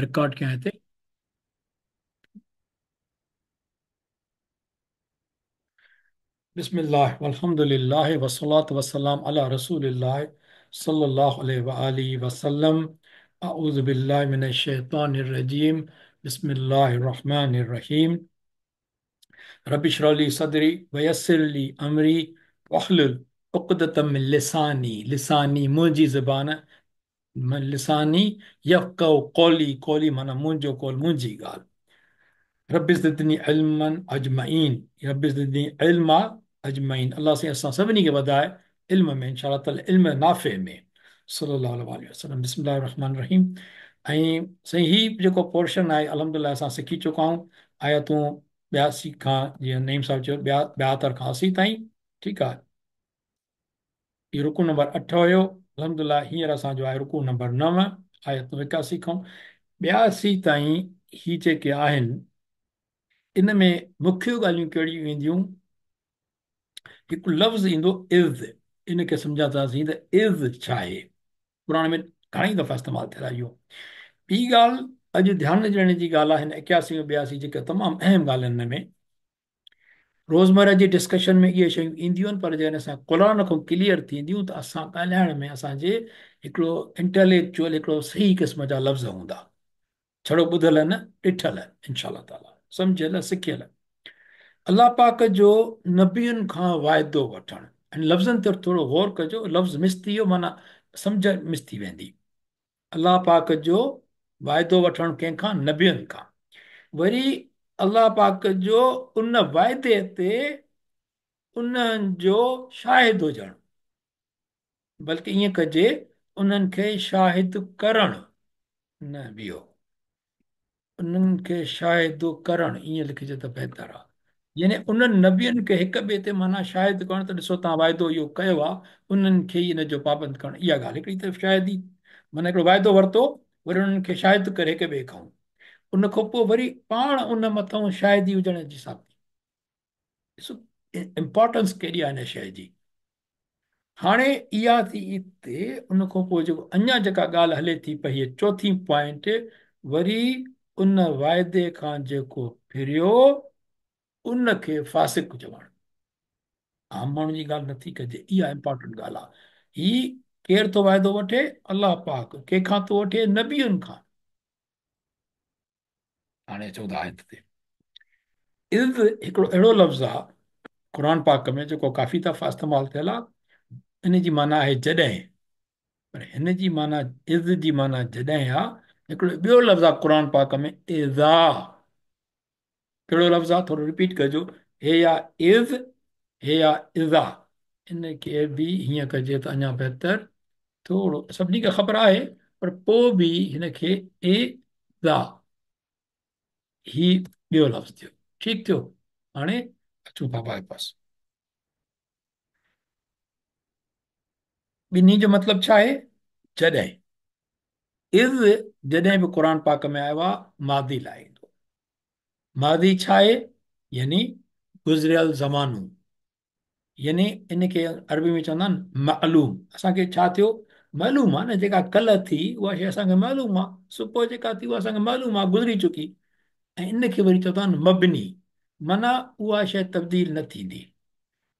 Record कयां हिते। बिस्मिल्लाह वल्हम्दुलिल्लाह वस्सलातु वस्सलाम अला रसूलिल्लाह सल्लल्लाहु अलैहि व आलिहि वसल्लम। अऊज़ु बिल्लाहि मिनश शैतानिर रजीम। बिस्मिल्लाहिर रहमानिर रहीम। रब्बि इश्रह ली सदरी वयस्सिर ली अमरी वहलुल उक़दतम मिन लिसानी, लिसानी मुंहिंजी ज़बान, लिसानी यफ़क़हू क़ौली, क़ौली माना मुंहिंजो क़ौल, मुंहिंजी ॻाल्हि। Rabbi ज़िदनी इल्मन अजमईन, rabbi ज़िदनी इल्मा अजमईन। अल्लाह साईं असां सभिनी खे वधाए इल्म में, इंशा अल्लाह ताला इल्म नाफ़े में। सल्लल्लाहु अलैहि वसल्लम। बिस्मिल्लाहिर रहमानिर रहीम। ऐं साईं ही जेको पोर्शन आहे अल्हम्दुलिल्लाह असां सिखी चुका आहियूं। आयतूं 82 खां, जीअं नईम साहिबु चयो, 72 खां 80 ताईं, ठीकु आहे। इहो रुकू नंबर 8 हुयो। अल्हम्दुलिल्लाह हींअर असांजो आहे रुकू नंबर 9, आयतूं 81 खां 82 ताईं। ही जेके आहिनि इन में मुख्य ॻाल्हियूं कहिड़ियूं ईंदियूं? हिकु लफ़्ज़ ईंदो is, इन खे सम्झांदासीं त is छा आहे। क़ुरान में घणेई दफ़ा इस्तेमालु थियल आहे इहो। ॿी ॻाल्हि अॼु ध्यानु ॾियण जी ॻाल्हि आहे, हिन 81 ऐं 82 जेके तमामु अहम ॻाल्हि आहिनि, हिन में रोज़मर्रा जी डिस्कशन में इहे शयूं ईंदियूं आहिनि, पर जॾहिं असां क़ुरान खां क्लियर थींदियूं त असां ॻाल्हाइण में असांजे हिकिड़ो इंटेलेक्चुअल, हिकिड़ो सही क़िस्म जा लफ़्ज़ हूंदा, छड़ो ॿुधल न, ॾिठल, इंशा ताला सम्झियल सिखियल। अल्लाह पाक जो नबियुनि खां वाइदो वठणु, ऐं लफ़्ज़नि ते थोरो ग़ौर कजो, लफ़्ज़ मिस थी वियो माना सम्झ मिस थी वेंदी। अल्लाह पाक जो वाइदो वठणु कंहिंखां? नबियुनि खां। वरी अल्लाह पाक जो उन वाइदे ते उन्हनि जो शाहिद हुजणु, बल्कि ईअं कजे उन्हनि खे शाहिद करणु, न ॿियो उन्हनि खे शाहिद करणु, ईअं लिखिजे त बहितर आहे। यानी उन्हनि नबियुनि खे हिक ॿिए ते माना शाहिद करणु, त ॾिसो तव्हां वाइदो इहो कयो आहे, उन्हनि खे ई इन जो पाबंद करणु। इहा ॻाल्हि हिकिड़ी त शाहिदी माना हिकिड़ो वाइदो वरितो, वरी उन्हनि खे शाहिद करे हिक ॿिए खां, उन खां पोइ वरी पाण उन मथां शाहिदी हुजण जी साबिती। ॾिसो इम्पोर्टेंस केॾी आहे हिन शइ जी। हाणे इहा थी हिते। उन खां पोइ जेको अञा जेका ॻाल्हि हले थी पई, हीअ चोथी पॉइंट, वरी उन वाइदे खां जेको फिरियो उनखे फ़ासिक चवणु। आम माण्हू जी ॻाल्हि नथी कजे, इहा इम्पोर्टेंट ॻाल्हि आहे। ही केरु थो वाइदो वठे? अल्लाह पाक। कंहिंखां थो वठे? नबियुनि खां। हाणे अचूं था आयत ते। Is हिकिड़ो अहिड़ो लफ़्ज़ आहे क़ुरान पाक में जेको काफ़ी दफ़ा इस्तेमालु थियल आहे। इन जी माना आहे जॾहिं, पर हिन जी माना, is जी माना जॾहिं आहे। हिकिड़ो ॿियो लफ़्ज़ आहे क़ुरान पाक में इज़ा। कहिड़ो लफ़्ज़ आहे? थोरो रिपीट कजो। हे या is, हे या इज़ा। इन खे बि हीअं कजे त अञा बहितर, थोरो सभिनी खे ख़बर आहे, पर पोइ बि हिनखे इज़ा, ही ॿियो लफ़्ज़ थियो। ठीकु थियो। हाणे अचूं था वापसि। ॿिन्ही जो मतिलबु छा आहे? जॾहिं। Is जॾहिं बि क़ुरान पाक में आयो आहे, मादी लाइ ईंदो। मादी छा आहे? यानी गुज़रियल ज़मानो, यानी इनखे अरबी में चवंदा आहिनि मालूम। असांखे छा थियो? मालूम आहे न, जेका कल्ह थी उहा शइ असांखे मालूम आहे, सुबुह जेका थी उहा असांखे मालूम आहे, गुज़री चुकी। ऐं इनखे वरी चवंदा आहिनि मबनी, माना उहा शइ तब्दील न थींदी।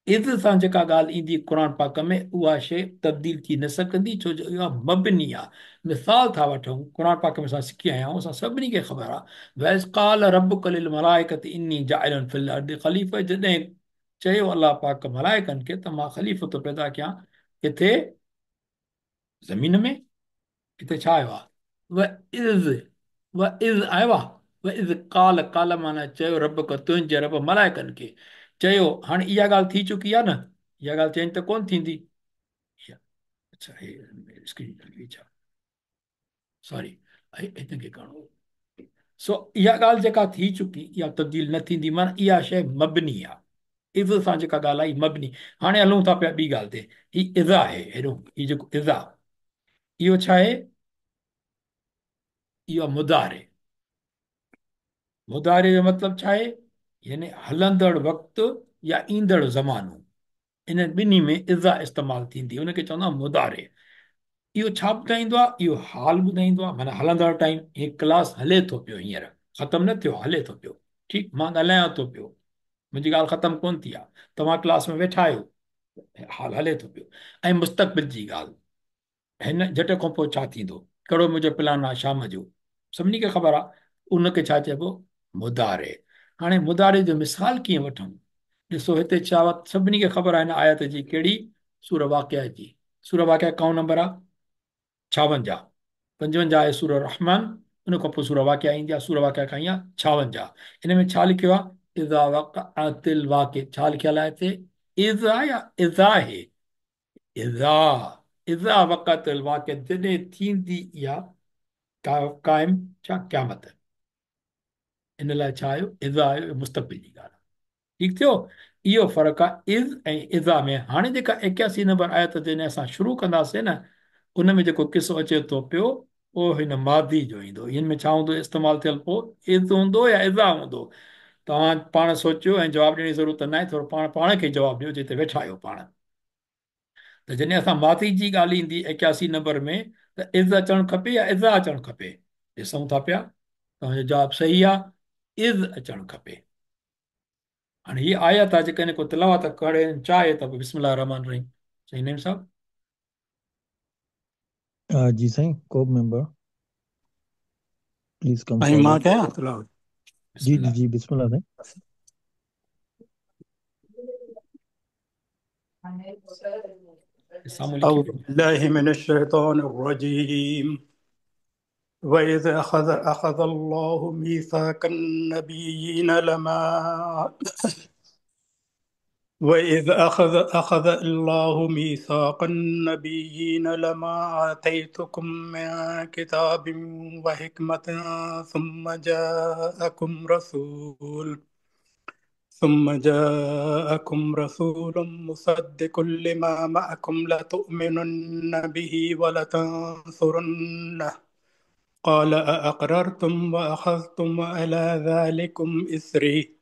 Is सां जेका ॻाल्हि ईंदी क़ुरान पाक में, उहा शइ तब्दील थी न सघंदी, छो जो इहा मबनी आहे। मिसाल था वठूं, क़ुरान पाक में असां सिखी आया आहियूं, असां सभिनी खे ख़बर आहे, वइज़ क़ाल रब्बुक लिल मलाइकति इन्नी जाइलुन फिल अर्दि ख़लीफ़ा। जॾहिं चयो अल्लाह पाक मलाइकनि खे त मां ख़लीफ़ो थो पैदा कयां, किथे? ज़मीन में। हिते छा आयो आहे? व is, व is आयो आहे। व is क़ाल, क़ाल माना चयो, रब्बुक तुंहिंजे रब मलाइकनि खे चयो। हाणे इहा ॻाल्हि थी चुकी आहे न, इहा ॻाल्हि चेंज त कोन थींदी। अच्छा, हे स्क्रीन छा, सॉरी, हिनखे करिणो। सो इहा ॻाल्हि जेका थी चुकी, इहा तब्दील न थींदी, माना इहा शइ मबनी आहे। Is सां जेका ॻाल्हि आई मबनी। हाणे हलूं था पिया ॿी ॻाल्हि ते। ही इज़ा आहे, हेॾो ही जेको इज़ा, इहो छा आहे? इहो मुदारे। मुदारे जो मतिलबु छा आहे? यानी हलंदड़ वक़्तु या ईंदड़ ज़मानो, इन ॿिन्ही में इज़ा इस्तेमालु थींदी, उनखे चवंदा मुदारे। اهو ڇا ٻڌائيندو آهي؟ اهو حال ٻڌائيندو آهي، معنيٰ هلندڙ ٽائيم، هي ڪلاس هلي ٿو پيو، هينئر ختم نه ٿيو، هلي ٿو پيو، ٺيڪ، مان ڳالهايان ٿو پيو، منهنجي ڳالهه ختم ڪونه ٿي آهي، توهان ڪلاس ۾ ويٺا آهيو، حال هلي ٿو پيو. ۽ مستقبل جي ڳالهه، هن جهٽ کان پوء ڇا ٿيندو، ڪهڙو منهنجو پلان آهي شام جو، سڀني کي خبر آهي، ان کي ڇا چئبو؟ مضارع. هاڻي مضارع جو مثال ڪيئن وٺون؟ ڏسو هتي ڇا، سڀني کي خبر آهي هن آيت جي، ڪهڙي؟ سورة واقعه جي. سورة واقعه ڪائون نمبر آهي؟ 56. 55 آهي سورة الرحمن، ان کان پوء سورة واقعه ايندي آهي. سورة واقعه کان آهي 56. ان ۾ ڇا لکيو آهي؟ اذا وقعت الواقع. ڇا لکيل آهي هتي؟ اذا يا اذا آهي؟ اذا، اذا وقعت الواقع، جڏهن ٿيندي اها قائم ڇا؟ قيامت. ان لاء ڇا آيو؟ اذا آيو، مستقبل جي ڳالهه. ٺيڪ ٿيو؟ اهو فرق آهي اذ ۽ اذا ۾. هاڻي جيڪا 81 نمبر آيت جنهن اسان شروع ڪنداسين نه، ان ۾ جيڪو قصو اچي ٿو پيو اهو هن ماضي جو ايندو. ان ۾ ڇا هوندو استعمال ٿيل؟ پوء اذ هوندو يا اذا هوندو؟ توهان پاڻ سوچيو ۽ جواب ڏيڻ جي ضرورت ناهي، ٿورو پاڻ پاڻ کي جواب ڏيو جتي ويٺا آهيو پاڻ. ته جڏهن اسان ماضي جي ڳالهه ايندي 81 نمبر ۾ ته اذ اچڻ کپي يا اذا اچڻ کپي؟ ڏسون ٿا پيا، توهان جو جواب صحيح آهي، اذ اچڻ کپي. هاڻي هي آيت آهي، جيڪڏهن ڪو تلاوت ڪرڻ چاهي ته بسم الله الرحمن الرحيم. سائين نعيم صاحب. جي سائين، ڪو به ميمبر پليز ڪم سائين مان فارورڊ. ڪيان تلاوت؟ جي جي جي، بسم الله سائين. أعوذ بالله من الشيطان الرجيم. وإذ أخذ الله ميثاق النبيين لما وإذ أخذ الله ميثاق النبيين لما آتيتكم من كتاب وحكمة ثم جاءكم رسول مصدق لما معكم لتؤمنن به ولتنصرنه قال أأقررتم وأخذتم على ذلكم إصري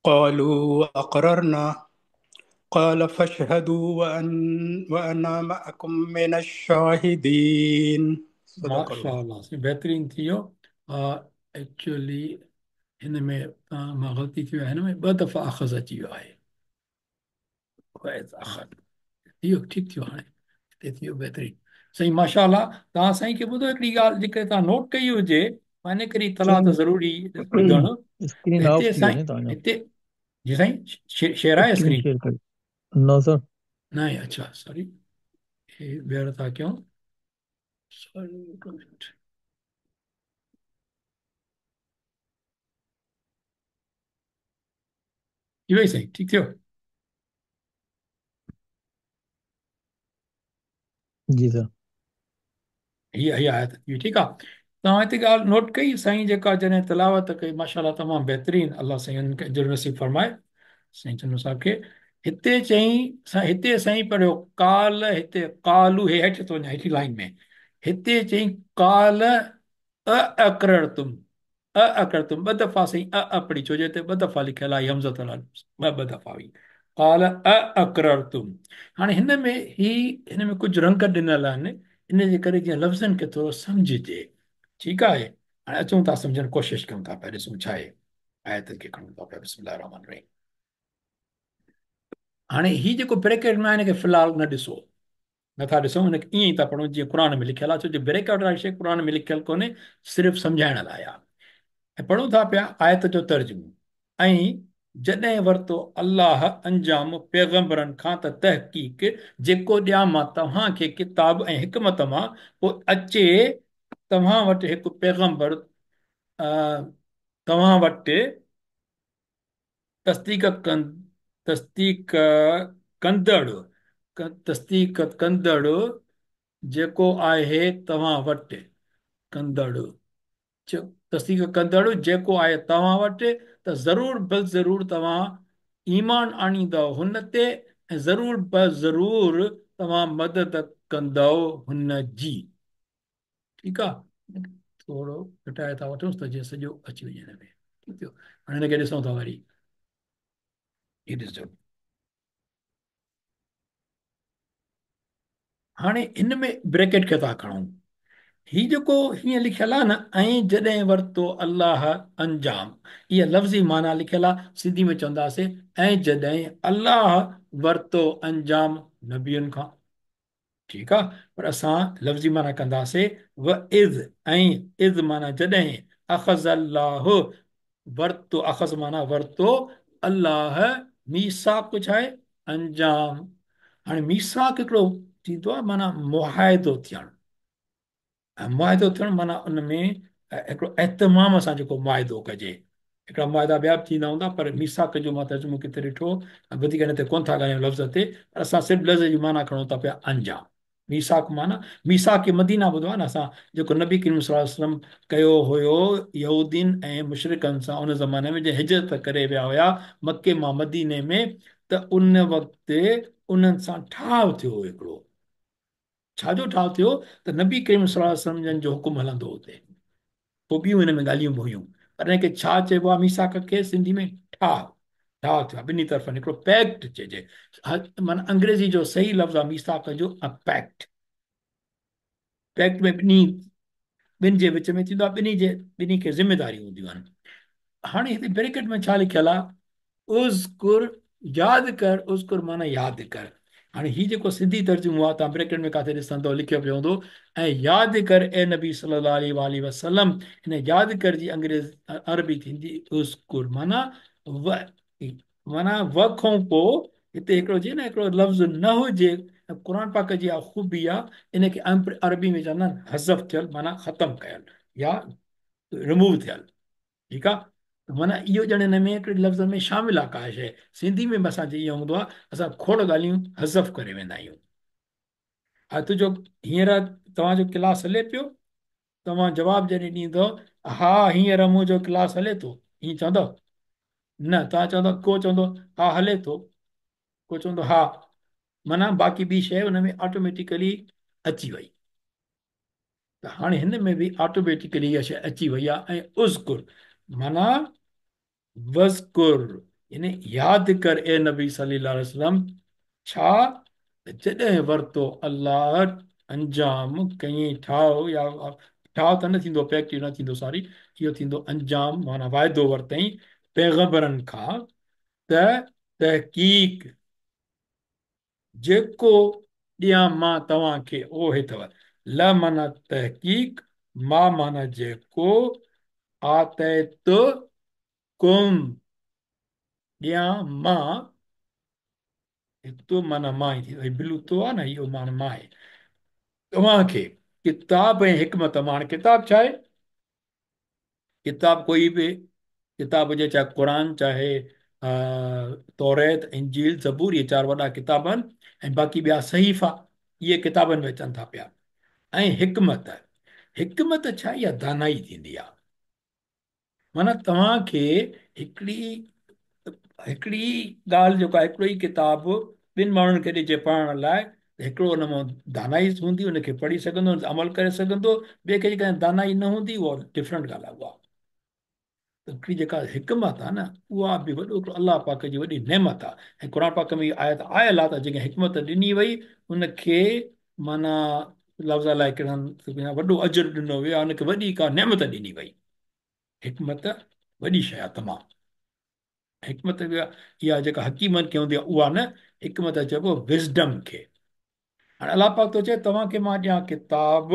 قالوا أقررنا قال فاشهدوا وأنا معكم من الشاهدين. صدق الله. ماشاء الله سائين، بهترين ٿي ويو. ايڪچوئلي هن ۾ مان غلطي ٿي وئي، هن ۾ ٻه دفعا اخذ اچي ويو آهي. اخذ ٿي ويو، ٺيڪ ٿي ويو، هاڻي هتي ٿي ويو، بهترين سائين ماشاء الله. توهان سائين کي ٻڌو هڪڙي ڳالهه جيڪا توهان نوٽ ڪئي هجي، مان ان ڪري تلاوت ضروري ٻڌڻ. اسڪرين آف هتي ٿي سائين وڃي توهان جو. هتي جي سائين شيئر آهي اسڪرين اسڪرين؟ شيئر ڪريو. نه سر. نه آهي، اڇا سوري، هي ٻيهر ٿا ڪيون، سوري هڪ منٽ. ٿي وئي سائين، ٺيڪ ٿيو؟ جي سر. هي هي آيت ٿي، ٺيڪ آ. توهان هتي ڳالهه نوٽ ڪئي سائين، جيڪا جڏهن تلاوت ڪئي ماشاءالله تمام بهترين، الله سائين انهن کي اجر نصيب فرمائي سائين چنو صاحب کي. هتي چئين هتي سائين پڙهيو قال، هتي قالو، هي هيٺ ٿو وڃان هيٺين لائين ۾، هتي چئين قال اقررتم، اقررتم، ٻه دفعا سائين ا ا پڙهي، ڇو جو هتي ٻه دفعا لکيل آهي همزه ٻه ٻه دفعا هئي. قال اقررتم. هاڻي هن ۾ هي هن ۾ ڪجهه رنگ ڏنل آهن، ان جي ڪري جيئن لفظن کي ٿورو سمجهجي، ٺيڪ آهي. هاڻي اچون ٿا سمجهڻ ڪوشش ڪيون ٿا پيا، ڏسون ڇا آهي، آيت کي کڻون ٿا پيا. بسم الله الرحمن الرحيم. هاڻي هي جيڪو بريڪيٽ ۾ آهي هن کي في الحال نه ڏسو، نٿا ڏسون، هن کي ائين ئي ٿا پڙهون جيئن قرآن ۾ لکيل آهي، ڇو جو بريڪيٽ واري شيء قرآن ۾ لکيل ڪونهي، صرف سمجهائڻ لاء آهي. ۽ پڙهون ٿا پيا آيت جو ترجمو، ۽ جڏهن ورتو الله انجام پيغمبرن کان ته تحقيق جيڪو ڏيان مان توهان کي ڪتاب ۽ حڪمت مان، پوء اچي توهان وٽ هڪ پيغمبر توهان وٽ تصديق تصديق ڪندڙ تصديق ڪندڙ جيڪو آهي توهان وٽ ڪندڙ تصديق ڪندڙ جيڪو آهي توهان وٽ ته ضرور بالضرور توهان ايمان آڻيندؤ هن تي ۽ ضرور بالضرور توهان مدد ڪندؤ هن جي. ٺيڪ آ، ٿورو گهٽائي ٿا وٺونس ته جيئن سڄو اچي وڃي هن ۾. ٺيڪ ٿيو، هاڻي هن کي ڏسون ٿا وري، هي ڏسجو. हाणे हिन में ब्रैकेट खे था खणूं। ही जेको हीअं लिखियलु आहे न, ऐं जॾहिं वरितो अल्लाह अंजाम, इहा लफ़्ज़ी माना लिखियलु आहे। सिंधी में चवंदासीं ऐं जॾहिं अल्लाह वरितो अंजाम नबियुनि खां, ठीकु आहे। पर असां लफ़्ज़ी माना कंदासीं व is, ऐं is माना जॾहिं, अख़ज़ अल्लाह वरितो, अख़ज़ माना वरितो, अल्लाह मीसाक छा आहे? अंजाम। हाणे मीसाक हिकिड़ो थींदो आहे माना मुआहिदो थियणु, ऐं मुआहिदो थियणु माना उन में हिकिड़ो एहतमाम सां जेको मुआहिदो कजे। हिकिड़ा मुआहिदा ॿिया बि थींदा हूंदा, पर मीसाक जो मां तर्जुमो किथे ॾिठो, वधीक हिन ते कोन था ॻाल्हायूं लफ़्ज़ ते, पर असां सिर्फ़ु लफ़्ज़ जी माना खणूं था पिया अंजाम। मीसाक माना मीसाक मदीना ॿुधो आहे न असां, जेको नबी करीम सल्लल्लाहु अलैहि वसल्लम कयो हुयो यहूदीनि ऐं मुशरिकनि सां उन ज़माने में, जॾहिं हिजरत करे विया हुया मक्के मां मदीने में, त उन वक़्तु उन्हनि सां ठाव थियो हिकिड़ो। छाजो ठाव थियो? त नबी करीम सल्लल्लाहु अलैहि वसल्लम जन जो हुकुम हलंदो हुते। पोइ ॿियूं हिन में ॻाल्हियूं बि हुयूं, पर हिनखे छा चइबो आहे मीसाक खे सिंधी में? ठाव। ठाव थियो आहे ॿिन्ही तरफ़नि, हिकिड़ो पैक्ट चइजे, माना अंग्रेज़ी जो सही लफ़्ज़ आहे मीसाक जो, पैक्ट। पैक्ट में ॿिनि जे विच में थींदो आहे, ॿिन्ही खे ज़िम्मेदारी हूंदियूं आहिनि। हाणे हिते ब्रैकेट में छा लिखियलु आहे? उज़कुर, यादि कर। उज़कुर माना यादि कर। हाणे हीउ जेको सिंधी तर्जुमो आहे, तव्हां ब्रैकेट में किथे ॾिसंदव लिखियो पियो हूंदो, ऐं यादि कर ए नबी सल्लल्लाहु अलैहि वसल्लम। हिन यादि कर जी अंग्रेज़ अरबी थींदी उज़कुर, माना व, माना व खां पोइ हिते हिकिड़ो जे न हिकिड़ो लफ़्ज़ न हुजे। क़ुरान पाक जी इहा ख़ूबी आहे, इनखे अरबी में चवंदा आहिनि हज़फ़ थियल, माना ख़तमु कयल या रिमूव थियल, ठीकु आहे। माना इहो ॼण हिन में हिकिड़े लफ़्ज़ में शामिलु आहे का शइ। सिंधी में बि असांजे ईअं हूंदो आहे, असां खोड़ ॻाल्हियूं हज़फ़ करे वेंदा आहियूं। हा, तुंहिंजो हींअर तव्हांजो क्लास हले पियो, तव्हां जवाबु जॾहिं ॾींदव, हा हींअर मुंहिंजो क्लास हले थो, ईअं चवंदव न? तव्हां चवंदव, को चवंदो हा हले थो, को चवंदो हा, माना बाक़ी ॿी शइ हुन में ऑटोमेटिकली अची वई। त हाणे हिन में बि ऑटोमेटिकली इहा शइ अची वई आहे। ऐं उज़कुर माना वज़कुर, यानी यादि कर ए नबी सल्लल्लाहु अलैहि वसल्लम, छा जॾहिं वरितो अल्लाह अंजाम कयईं ठाव, या ठाव त न थींदो, पैक्ट न थींदो, सॉरी, इहो थींदो अंजाम, माना वाइदो वरितईं पैगंबरनि खां, त तहक़ीक़ जेको ॾियां मां तव्हांखे उहो हे अथव। ल माना तहक़ीक़, मां माना जेको, आतैत कुम ॾियां मां, तो माना मां ई थी, बिलू तो आहे न, इहो माना मां आहे। तव्हांखे किताब ऐं हिकमत, मां हाणे किताब छा आहे? किताब कोई बि किताब हुजे, चाहे क़ुरान, चाहे तौरेत, इंजील, ज़बूर, इहे चारि वॾा किताब आहिनि, ऐं बाक़ी ॿिया सहीफ़ा, इहे किताबनि में अचनि था पिया। ऐं हिकमत, हिकमत छा? इहा दानाई थींदी आहे। माना तव्हांखे हिकिड़ी हिकिड़ी ॻाल्हि जेको आहे, हिकिड़ो ई किताबु ॿिनि माण्हुनि खे ॾिजे पढ़ण लाइ, हिकिड़ो हुन मां दानाई हूंदी, हुनखे पढ़ी सघंदो, अमल करे सघंदो, ॿिए खे जेकॾहिं दानाई न हूंदी, उहा डिफरेंट ॻाल्हि आहे। उहा त हिकिड़ी जेका हिकमत आहे न, उहा बि वॾो हिकिड़ो अलाह पाक जी वॾी नेमत आहे। ऐं क़ुरान पाक में इहा आयत आयल आहे त जंहिंखे हिकमत ॾिनी वई उनखे माना लफ़्ज़ अलाए कहिड़ा वॾो अजर ॾिनो वियो आहे, हुनखे वॾी का नेमत ॾिनी वई। हिकमत वॾी शइ आहे तमामु। हिकमत इहा जेका हकीमनि खे हूंदी आहे उहा न, हिकमत चइबो विज़डम खे। हाणे अलाह पाक थो चए तव्हांखे मां ॾियां किताब,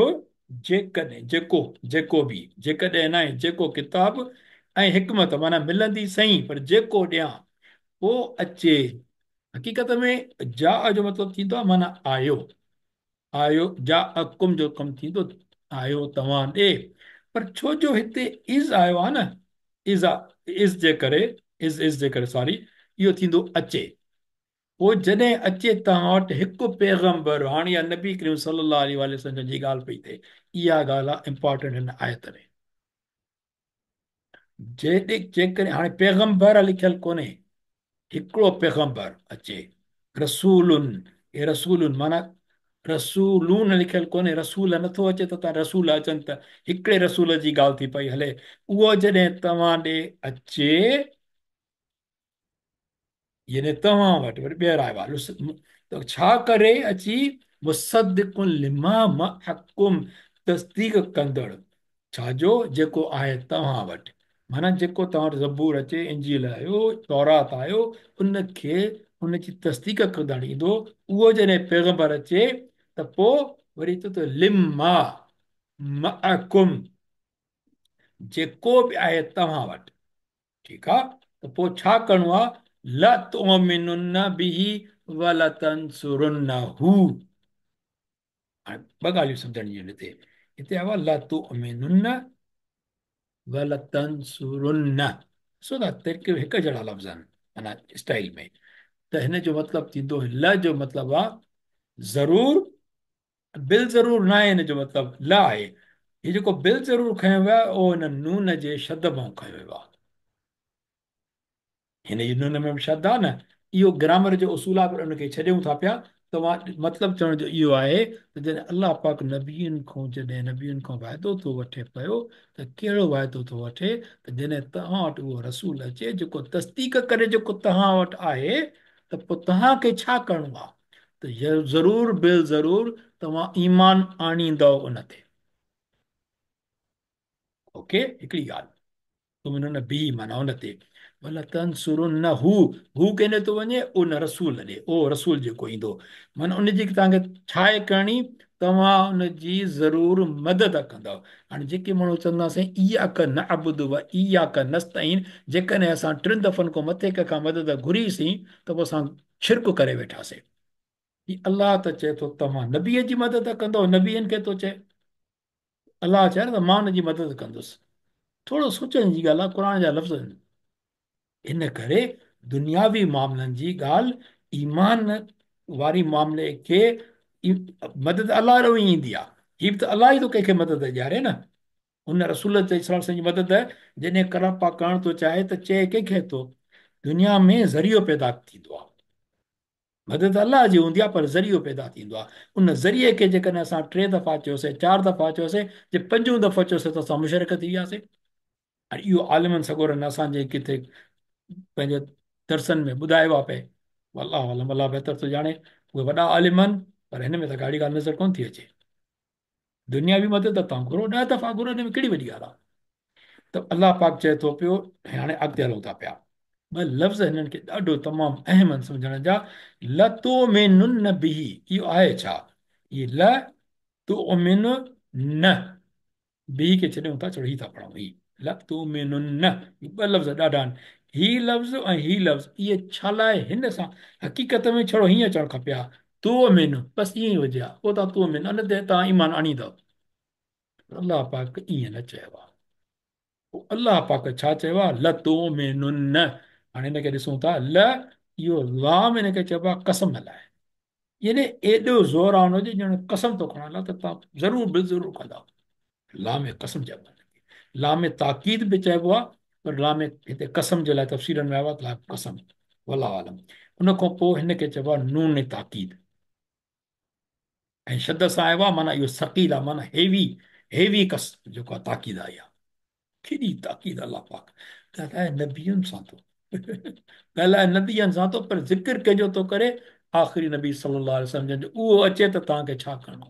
जेकॾहिं जेको जेको बि, जेकॾहिं न आहे, जेको किताब ऐं हिकमत माना मिलंदी सही, पर जेको ॾियां पोइ अचे। हक़ीक़त में जा जो मतिलबु थींदो आहे माना आयो, आयो, जा अकुम जो कमु थींदो, आयो तव्हां ॾे। पर छो जो हिते is आयो आहे न, is is जे करे, is is जे करे, सॉरी, इहो थींदो अचे। पोइ जॾहिं अचे तव्हां वटि हिकु पैगंबर, हाणे इहा नबी करीम सल्लल्लाहु अलैहि वसल्लम जी ॻाल्हि पई थिए, इहा ॻाल्हि आहे इम्पोर्टेंट हिन आयत में। जेकॾहिं हाणे पैगंबर लिखियलु कोन्हे, हिकिड़ो पैगंबर अचे, रसूलुन, हे रसूलुन माना रसूलून लिखियलु कोन्हे, रसूल नथो अचे त तव्हां रसूल अचनि त हिकिड़े रसूल जी ॻाल्हि थी पई हले। उहो जॾहिं तव्हां ॾे अचे, यानी तव्हां वटि वरी ॿीहर आयो आहे, त छा करे अची? مصدق لما معڪم تصديق ڪندڙ ڇا جو جيڪو آهي توهان وٽ، معنيٰ جيڪو توهان وٽ زبور اچي، انجيل آيو، تورات آيو، ان کي ان جي تصديق ڪندڙ ايندو. اهو جڏهن پيغمبر اچي ته پوء وري چئي ٿو لما معڪم جيڪو به آهي توهان وٽ، ٺيڪ آ، ته پوء ڇا ڪرڻو آ؟ لتؤمنن به ولتنصرنه. هاڻي ٻه ڳالهيون سمجهڻ جون آهن هتي. هتي آيو آ لتؤمنن ولتنصرن، ڏسو ٿا ترڪيب هڪ جهڙا لفظ آهن معنيٰ اسٽائل ۾، ته هن جو مطلب ٿيندو ل جو مطلب آ ضرور، بل ضرور نه آهي هن جو مطلب ل آهي. هي جيڪو بل ضرور کنيو ويو آهي اهو هن نون جي شد مان کنيو ويو آهي. هن جي نون ۾ به شد آهي نه، اهو گرامر جو اصول آهي، پر ان کي ڇڏيون ٿا پيا. توهان مطلب چوڻ جو اهو آهي ته جڏهن الله پاڪ نبين کان جڏهن نبين کان واعدو ٿو وٺي پيو ته ڪهڙو واعدو ٿو وٺي؟ ته جڏهن توهان وٽ اهو رسول اچي جيڪو تصديق ڪري جيڪو توهان وٽ آهي ته پوء توهان کي ڇا ڪرڻو آهي؟ ته ضرور بالضرور توهان ايمان آڻيندؤ ان تي. اوڪي، هڪڙي ڳالهه تؤمنن به معنيٰ ان تي، ولتنصرنه، هو ڪنهن ڏي ٿو وڃي؟ ان رسول ڏي، اهو رسول جيڪو ايندو، معنيٰ ان جي توهان کي ڇا آهي ڪرڻي؟ توهان ان جي ضرور مدد ڪندؤ. هاڻي جيڪي ماڻهو چوندا سائين اياڪ نعبد و اياڪ نستعين، جيڪڏهن اسان ٽن دفعن کان مٿي ڪنهن کان مدد گهريسين ته پوء اسان شرڪ ڪري ويٺاسين. هي الله ته چئي ٿو توهان نبيء جي مدد ڪندؤ، نبين کي ٿو چئي. الله چئي نه ته مان ان جي مدد ڪندس. ٿورو سوچڻ جي ڳالهه آهي، قرآن جا لفظ آهن. ان ڪري دنياوي معاملن جي ڳالهه ايمان واري معاملي کي مدد الله ڏانهن ئي ايندي آهي. هي به ته الله ئي ٿو ڪنهن کي مدد ڏياري نه. ان رسول صلي الله عليه وسلم جي مدد جڏهن الله پاڪ ڪرڻ ٿو چاهي ته چئي ڪنهن کي ٿو؟ دنيا ۾ ذريعو پيدا ٿيندو آهي. مدد الله جي هوندي آهي پر ذريعو پيدا ٿيندو آهي. ان ذريعي کي جيڪڏهن اسان ٽي دفعا چيوسين، چار دفعا چيوسين، جي پنجون دفعو چيوسين ته اسان مشرڪ ٿي وياسين. ۽ اهو عالمن سڳورن اسان جي ڪٿي پنهنجي درسن ۾ ٻڌايو آهي پئي. والله اعلم، الله بهتر ٿو ڄاڻي. اهي وڏا عالم آهن پر هن ۾ ته ڪا اهڙي ڳالهه نظر ڪونه ٿي اچي. دنياوي مدد توهان گهرو، 10 دفعا گهرو، ان ۾ ڪهڙي وڏي ڳالهه آهي. ته الله پاڪ چئي ٿو پيو، هاڻي اڳتي هلون ٿا پيا. ٻه لفظ هنن کي ڏاڍو تمام اهم آهن سمجهڻ جا، لتؤمنن به، اهو آهي ڇا؟ هي لتؤمنن به کي ڇڏيون ٿا، ڇڙو هي ٿا پڙهون، هي لتؤمنن، هي ٻه لفظ ڏاڍا آهن، هي لفظ ۽ هي لفظ، اهي ڇا لاء هن سان حقيقت ۾ ڇڙو هيئن اچڻ کپي ها، تؤمن، بس ائين ئي هجي ها، پوء توهان تؤمن ان تي توهان ايمان آڻيندؤ. الله پاڪ ائين نه چيو آهي. پوء الله پاڪ ڇا چيو آهي؟ لتؤمنن. هاڻي هن کي ڏسون ٿا، ل اهو لام هن کي چئبو آهي قسم لاء، يعني ايڏو زور آهي ان جو ڄڻ قسم ٿو کڻان ته توهان ضرور به ضرور ڪندا. لام قسم چئبو آهي، لام تاڪيد به چئبو آهي، پر لام هتي قسم جي لاء تفسيرن ۾ آيو آهي لام قسم، والله اعلم. ان کان پوء هن کي چئبو آهي نون تاڪيد، ۽ شد سان آيو آهي معنيٰ اهو ثقيل آهي، معنيٰ هيوي، هيوي قس جيڪو آهي تاڪيد آئي آهي. ڪيڏي تاڪيد الله پاڪ ڳالهائي نبين سان ٿو، ڳالهائي نبين سان ٿو، پر ذڪر ڪنهن جو ٿو ڪري؟ آخري نبي صلي الله عليه وسلم جن جو. اهو اچي ته توهان کي ڇا ڪرڻو.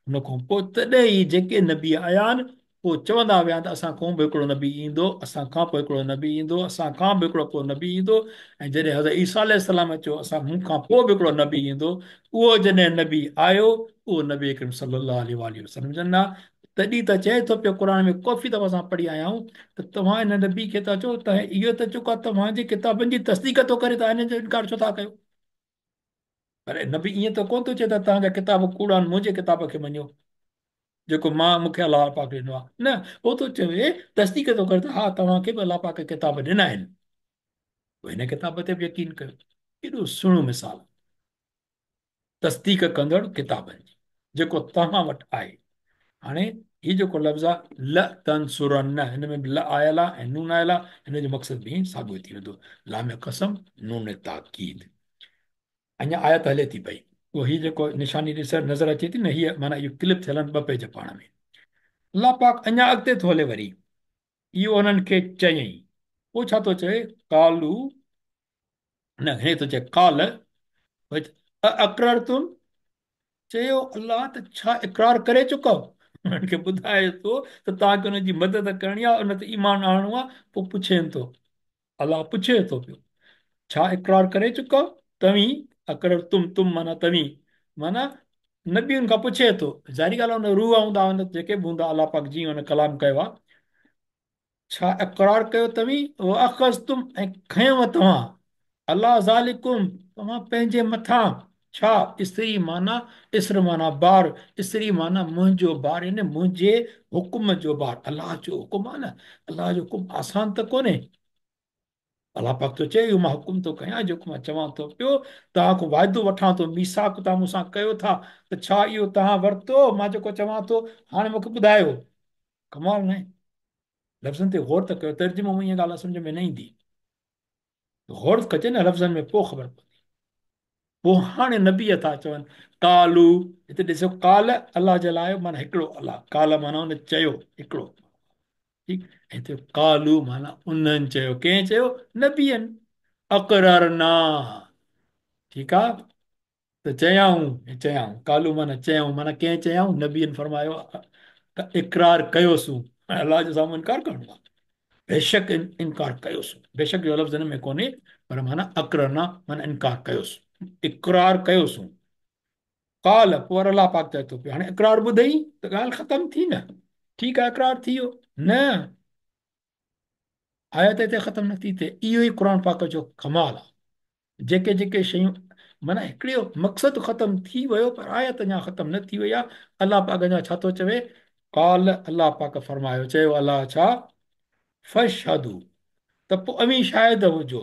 ان کان پوء تڏهن ئي جيڪي نبي آيا آهن پوء چوندا ويا ته اسان کان به هڪڙو نبي ايندو، اسان کان پوء هڪڙو نبي ايندو، اسان کان به هڪڙو پوء نبي ايندو. ۽ جڏهن حضرت عيسيٰ عليه السلام چيو اسان مون کان پوء به هڪڙو نبي ايندو، اهو جڏهن نبي آيو اهو نبي اڪرم صلي الله عليه واٰله وسلم جن آ. تڏهن ته چئي ٿو پيو قرآن ۾ ڪافي دفعا اسان پڙهي آيا آهيون ته توهان هن نبي کي ٿا چئو ته اهو ته چڪو آهي توهان جي ڪتابن جي تصديق ٿو ڪري، توهان هن جو انڪار ڇو ٿا ڪيو؟ پر نبي ائين ته ڪونه ٿو چئي ته توهان جا ڪتاب ڪوڙا آهن منهنجي ڪتاب کي مڃيو جيڪو مان مون کي الله پاڪ ڏنو آهي. نه، هو ٿو چوي تصديق ٿو ڪري ته ها توهان کي به الله پاڪ ڪتاب ڏنا آهن، پوء هن ڪتاب تي به يقين ڪيو. ڪيڏو سهڻو مثال، تصديق ڪندڙ ڪتابن جي جيڪو توهان وٽ آهي. هاڻي هي جيڪو لفظ آهي لتنصرن، هن ۾ به ل آيل آهي ۽ نون آيل آهي، هن جو مقصد به ساڳيو ٿي ويندو، لام قسم نون تاڪيد. اڃا آيت هلي ٿي پئي. اهو هي جيڪو نشاني ڏس نظر اچي ٿي نه، هيء معنيٰ اهو ڪلپ ٿيل آهن ٻه پيج پاڻ ۾. الله پاڪ اڃا اڳتي ٿو هلي وري اهو انهن کي چيائين. پوء ڇا ٿو چوي؟ قالو نه هي ٿو چئي قال اقررتم، चयो अल्लाह त छा इक़रार करे चुकव? उन्हनि खे ॿुधाए थो त तव्हांखे उन जी मदद करणी आहे, उन ते ईमान आणणो आहे। पोइ पुछेनि थो, अल्लाह पुछे थो पियो, छा इक़रार करे चुकव तव्हीं? अकरर तुम, तुम माना तव्हीं, माना नबियुनि खां पुछे थो। ज़ाहिरी ॻाल्हि आहे, उन रूह हूंदा, उन जेके बि हूंदा, अल्लाह पाक जीअं हुन कलाम कयो आहे, छा इक़रार कयो तव्हीं? अख़ज़ तुम, ऐं खयव तव्हां, अलाह ज़ालिकुम, तव्हां पंहिंजे मथां छा? स्त्री माना, इसर माना बार, स्त्री माना मुंहिंजो बार, यानी मुंहिंजे हुकुम जो बार। अल्लाह जो हुकुम आहे न, अल्लाह जो हुकुम आसान त कोन्हे। अल्लाह पाक थो चए, इहो मां हुकुम थो कयां, जेको मां चवां थो पियो, तव्हां खां वाइदो वठां थो, मीसाक तव्हां मूंसां कयो था, त छा इहो तव्हां वरितो? मां जेको चवां थो हाणे मूंखे ॿुधायो। कमाल न आहे, लफ़्ज़नि ते गौर त कयो। तर्जुमो में इहा ॻाल्हि सम्झ में न ईंदी, गौर कजे न लफ़्ज़नि में, पोइ ख़बर पवंदी। पोइ हाणे नबी था चवनि कालू, हिते ॾिसो काल अल्लाह जे लाइ माना हिकिड़ो अल्लाह, काल माना हुन चयो हिकिड़ो, ठीकु। ऐं हिते कालू माना उन्हनि चयो, कंहिं चयो? नबियनि। अकररना, ठीकु आहे, त चयाऊं, चयाऊं, कालू माना चयाऊं, माना कंहिं चयाऊं? नबियनि फरमायो त इक़रार कयोसूं। अल्लाह जे साम्हूं इनकार करिणो आहे, बेशक इनकार कयोसूं। बेशक जो लफ़्ज़ हिन में कोन्हे, पर माना अकरना माना इनकार कयोसूं, इक़रार कयोसूं। काल, पोइ वरी अल्लाह पाक चए थो पियो, हाणे इक़रार ॿुधई त ॻाल्हि ख़तमु थी न, ठीकु आहे, इक़रार थी वियो न, आयत हिते ख़तमु नथी थिए। इहो ई क़ुर पाक जो कमाल आहे, जेके जेके शयूं माना हिकिड़ो मक़सदु ख़तमु थी वियो, पर आयत अञा ख़तमु न थी वई आहे। अल्लाह पाक अञा छा थो चवे? काल, अल्लाह पाक फरमायो, चयो अल्लाह छा? फशहदू, त पोइ अवीं शाहिद हुजो।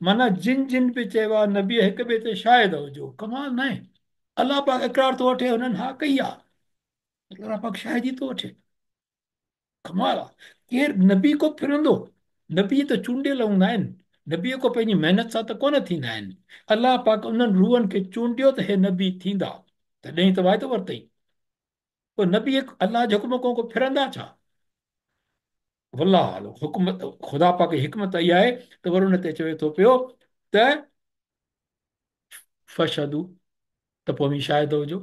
माना जिन जिन बि चयो आहे नबी हिक ॿिए ते शाहिद हुजो। कमाल न आहे, अल्लाह पाक इक़रार थो वठे, हुननि हा कई आहे, अल्लाह पाक शाहिदी थो वठे। कमाल आहे, केरु नबी को फिरंदो? नबी त चूंडियल हूंदा आहिनि, नबी को पंहिंजी महिनत सां त कोन थींदा आहिनि। अल्लाह पाक उन्हनि रूहनि खे चूंडियो त हे नबी थींदा, तॾहिं त वाइदो वरितई। पोइ नबी अल्लाह जे हुकुम खां को फिरंदा छा? वल्लाह आलम, हुकुम ख़ुदा पाक जी हिकमत इहा आहे त वरी उन ते चवे थो पियो त फशदू, त पोइ अवीं शाहिद हुजो।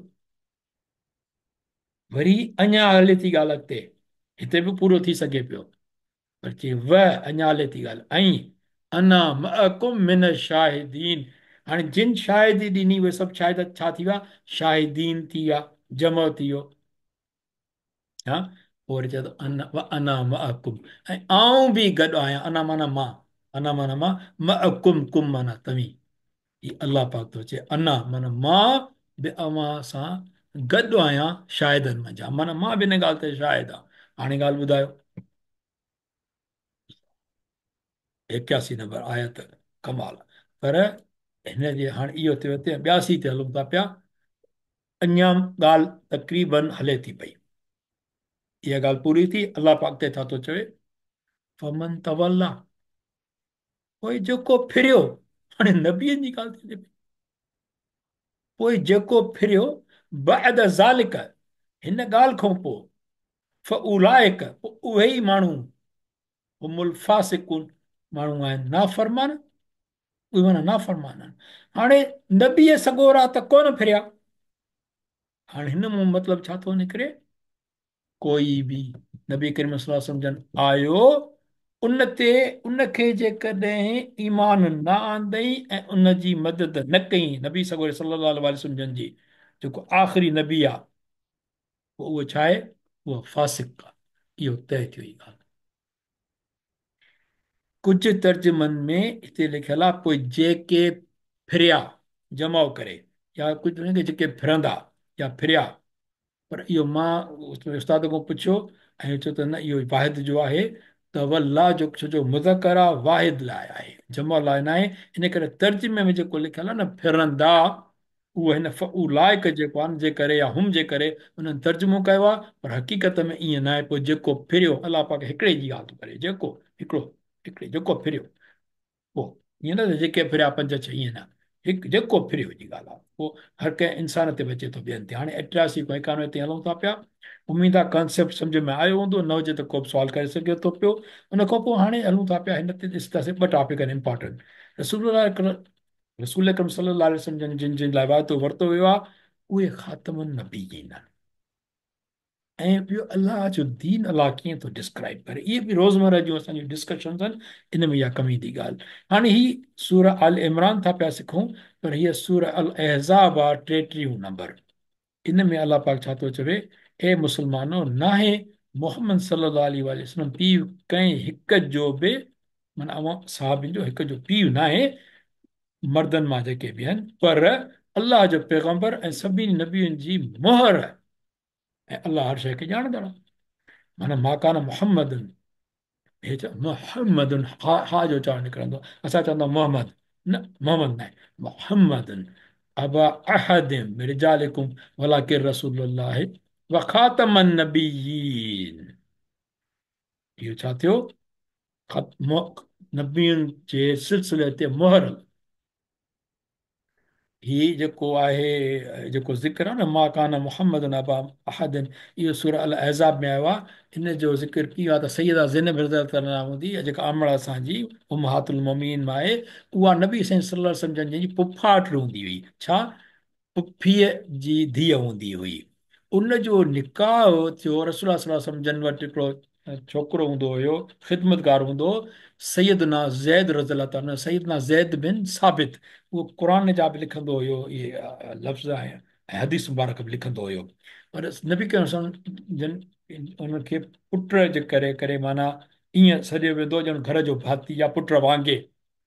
वरी अञा हले थी ॻाल्हि अॻिते, हिते बि पूरो थी सघे पियो, पर चई व अञा हले थी ॻाल्हि, ऐं अना मअकुम मिन शाहिदीन। हाणे जिन शाहिदी ॾिनी उहे सभु शाहिद छा थी विया? शाहिदीन थी विया, जमा थी वियो। हा, पोइ वरी चए थो अना व अना मअकुम, ऐं आउं बि गॾु आहियां। अना माना मां, अना माना मां, मअकुम कुम माना तव्हीं। ही अल्लाह पाक थो चए अना माना मां बि अव्हां सां गॾु आहियां शाहिदनि मंझां, माना मां बि हिन ॻाल्हि ते शाहिद आहियां। हाणे ॻाल्हि ॿुधायो, 81 नंबर आयत, कमाल। पर हिन जे हाणे इहो थियो हिते 82 ते हलूं था पिया, अञा ॻाल्हि तक़रीबन हले थी पई। इहा ॻाल्हि पूरी थी। अल्लाह पाक ते छा थो चवे? फमन तवल्ला, पोइ जेको फिरियो, हाणे नबियुनि जी ॻाल्हि थी थिए पई, पोइ जेको फिरियो बाद ज़ालिक, हिन ॻाल्हि खां पोइ, फउलाइक, पोइ उहे ई माण्हू, हुमुल फासिकून, माण्हू आहिनि नाफरमान, उहे माना नाफरमान आहिनि। हाणे नबी सगोरा त कोन फिरिया, हाणे हिन मां मतिलबु छा थो निकिरे? कोई बि नबी करीम सल्लल्लाहु अलैहि वसल्लम जन आयो, उन ते उनखे जेकॾहिं ईमान न आंदई ऐं उन जी मदद न कई, नबी सगोरे सल्लल्लाहु अलैहि वसल्लम जन जी जेको आख़िरी नबी आहे, पोइ उहो छा आहे? उहो फासिक आहे। इहो तय थियो ई ॻाल्हि। कुझु तर्जुमनि में हिते लिखियलु आहे पोइ जेके फिरिया जमाव करे, या कुझु हुनखे जेके फिरंदा या फिरिया, पर इहो मां उस्ताद खां पुछियो ऐं चयो त न, इहो वाहिद जो आहे, तवल्ला जो छो जो मुज़क्कर आहे वाहिद लाइ आहे, जमा लाइ न आहे। इन करे तर्जुमे में जेको लिखियलु आहे न फिरंदा, उहो हिन फउलाइक जेको आहे न, जे करे या हुम जे करे उन्हनि तर्जुमो कयो आहे, पर हक़ीक़त में ईअं न आहे। पोइ जेको फिरियो, अल्लाह पाक हिकिड़े जी ॻाल्हि थो करे, जेको हिकिड़ो हिकिड़े जेको फिरियो, पोइ ईअं न त जेके फिरिया पंज छह, ईअं न, हिकु जेको फिरियो जी ॻाल्हि आहे, पोइ हर कंहिं इंसान ते बि अचे थो, ॿियनि ते। हाणे 88 खां 91 ताईं हलूं था पिया। उमेद आहे कॉन्सेप्ट सम्झ में आयो हूंदो, न हुजे त को बि सुवाल करे सघे थो पियो। उन खां पोइ हाणे हलूं था पिया हिन ते ॾिसंदासीं ॿ टॉपिक आहिनि इम्पोर्टेंट। रसूल अकरम सल्लल्लाहु अलैहि वसल्लम जन जिन जिन लाइ वाइदो वरितो वियो आहे, उहे ख़ातम नबीयीन आहिनि। ऐं ॿियो अलाह जो दीन अलाह कीअं थो डिस्क्राइब करे, इहे बि रोज़मर्रा जूं असांजूं डिस्कशन्स आहिनि, इन में इहा कमि ईंदी ॻाल्हि। हाणे ही सूर अल इमरान था पिया सिखूं, पर हीअ सूर अल अहज़ाब आहे 33 नंबर। इन में अलाह पाक छा थो चवे, ए मुसलमानो, नाहे मोहम्मद सल्लल्लाहु अलैहि वसल्लम पीउ कंहिं हिक जो बि, माना अव्हां साहबिनि जो हिक जो पीउ नाहे, मर्दनि मां जेके बि आहिनि, पर अलाह जो पैगंबर ऐं सभिनी नबियुनि जी मोहर, ऐं अलाह हर शइ खे ॼाणंदड़ आहे। माना माकान मुहम्मद, हे चओ मुहम्मद, हा हा जो उचारण निकिरंदो, असां चवंदा मोहम्मद, न मोहम्मद न आहे, मुहम्मद अबा अहद रिजालिकुम वलाकिन रसूलुल्लाह व ख़ातमन नबिय्यीन। इहो छा थियो? नबियुनि जे सिलसिले ते मोहर। ही जेको आहे, जेको ज़िक्र आहे न, मा कान मुहम्मद अबा अहद, इहो सूर अल अहज़ाब में आयो आहे। इन जो ज़िक्र कीअं आहे त सैयदा ज़ैनब रज़ी अल्लाह हूंदी, जेका अमड़ असांजी उम्महातुल मुमिनीन मां आहे, उहा नबी साईं सल्लल्लाहु अलैहि वसल्लम जन जी पुफाट हूंदी हुई। छा? पुफीअ जी धीअ हूंदी हुई। उन जो निकाह थियो रसूल सल्लल्लाहु अलैहि वसल्लम जन वटि हिकिड़ो छोकिरो हूंदो हुयो, ख़िदमतगार हूंदो हो, सैयदना ज़ैद रज़ी अल्लाह तआला, सैयदना ज़ैद बिन साबित, उहो क़ुरान जा बि लिखंदो हुयो, इहे लफ़्ज़ ऐं हदीस मुबारक बि लिखंदो हुयो। पर नबी करीम जन उनखे पुट जे करे करे माना ईअं सॾियो वेंदो ॼण घर जो भाती या पुट वांगे,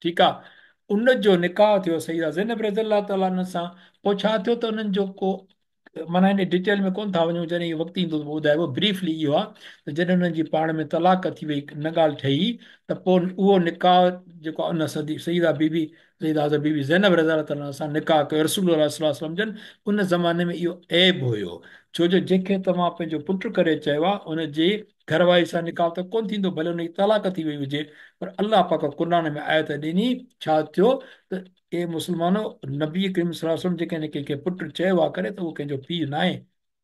ठीकु आहे। उनजो निकाह थियो सैयदा ज़ैनब रज़ी अल्लाह तआला सां। पोइ छा थियो त उन्हनि जो को माना हिन डिटेल में कोन था वञूं, जॾहिं वक़्तु ईंदो त पोइ ॿुधाइबो। ब्रीफली इहो आहे त जॾहिं उन्हनि जी पाण में तलाक़ थी वई, न ॻाल्हि ठही, त पोइ उहो निकाह जेको उन सईदा बीबी, सईदा हज़रत बीबी ज़ैनब रज़ी अल्लाह तआला सां निकाह कयो रसूल सल्लल्लाहु अलैहि वसल्लम जन। उन ज़माने में इहो ऐब हुयो, छो जो जंहिंखे तव्हां पंहिंजो पुटु करे चयो आहे उनजे घरवारी सां निकाह त कोन थींदो, भले उनजी तलाक़ थी वई हुजे। पर अलाह पाक क़ुरान में आयत ॾिनी, छा थियो त ए मुसलमानो, नबी करीम सल्लल्लाहु अलैहि वसल्लम जेकॾहिं कंहिंखे पुटु चयो आहे करे त उहो कंहिंजो पीउ न आहे,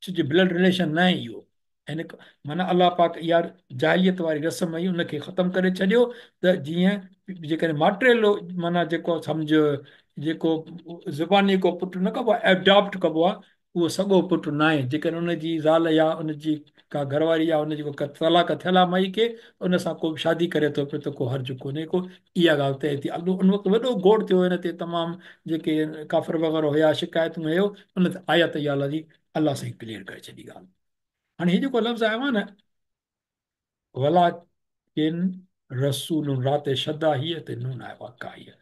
छो जो ब्लड रिलेशन न आहे इहो। हिन माना अलाह पाक इहा जाहिलियत वारी रस्म हुई उनखे ख़तमु करे छॾियो त जीअं जेकॾहिं माटेलो माना जेको सम्झ जेको ज़ुबानी को पुटु न कबो आहे, एडॉप्ट कबो आहे, उहो सॻो पुटु न आहे। जेकॾहिं उनजी ज़ाल या उनजी का घरवारी या उनजी को तलाक़ थियल आहे माई खे, उन सां को बि शादी करे थो पियो त को हर्ज कोन्हे को। इहा ॻाल्हि तय थी। उन वक़्तु वॾो गोड़ थियो हिन ते, तमामु जेके काफ़िर वग़ैरह हुया, शिकायतूं हुयो, उन ते आयत इहा अलाह जी अलाह साईं क्लियर करे छॾी ॻाल्हि। हाणे हीउ जेको लफ़्ज़ आयो आहे न, वलाकिन रसूल, राति शदा हीअ ते नून आयो आहे का हीअ,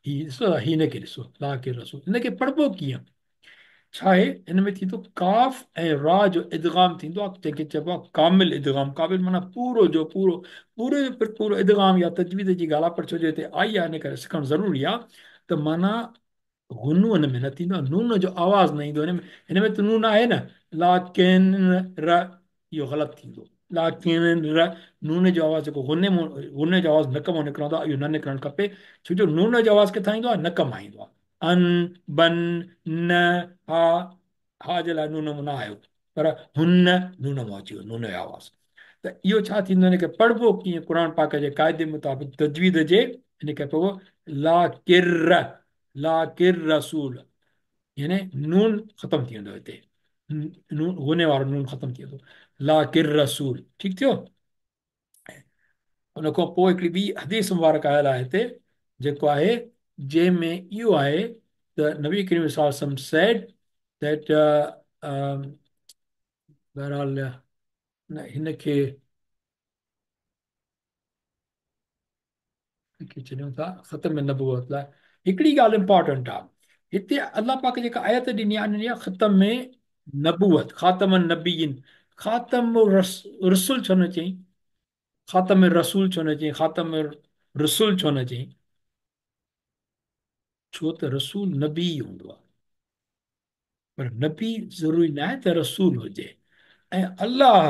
हीअ ॾिसो, हिनखे ॾिसो, लाकिन रसूल, हिनखे पढ़िबो कीअं? छा आहे हिन में थींदो काफ ऐं रा जो इदगाम थींदो आहे, जंहिंखे चइबो आहे कामिल इदगाम। कामिल माना पूरो जो पूरो, पूरो जो पूरो इदगाम या तजवीज़ जी ॻाल्हि आहे, पर छो जो हिते आई आहे इन करे सिखणु ज़रूरी आहे। त माना गुनू हिन में न थींदो आहे, नून जो आवाज़ न ईंदो हिन में त नून आहे न, लाकिन र, इहो ग़लति थींदो। लाकिन र, नून जो आवाज़ जेको गुने मां, गुने जो आवाज़ नक मां निकिरंदो आहे, इहो न निकिरणु खपे, छो जो नून जो आवाज़ किथां ईंदो आहे? नक मां ईंदो आहे। अन, बन, न, हा, हा जे लाइ नून मां न आयो, पर हुन नून मां अची वियो नून जो आवाज़। त इहो छा थींदो, हिनखे पढ़िबो कीअं? क़ुरान पाक जे क़ाइदे मुताबिक़ तजवीज़ जे हिनखे पइबो ला किर, ला किर रसूल, यानी नून ख़तमु थी वेंदो हिते, नून गुने वारो नून ख़तमु थी वेंदो, ला किर रसूल, ठीकु थियो। उनखां पोइ हिकिड़ी ॿी हदीस मुबारक आयल आहे हिते, जेको आहे जंहिंमें इहो आहे त नबी करीम सल्लल्लाहु अलैहि वसल्लम सेड that, बहरहाल न हिनखे छॾियूं था ख़तम नबूवत लाइ। हिकिड़ी ॻाल्हि इम्पोर्टेंट आहे हिते, अलाह पाक जेका आयत ॾिनी आहे ॾिनी आहे ख़तम नबूवत, ख़ातम नबीयीन, ख़ातम रसूल छो न चई, ख़ातम रसूल छो न चई, ख़ातम रसूल छो न चई? छो त रसूल नबी हूंदो आहे, पर नबी ज़रूरी न आहे त रसूल हुजे। ऐं अलाह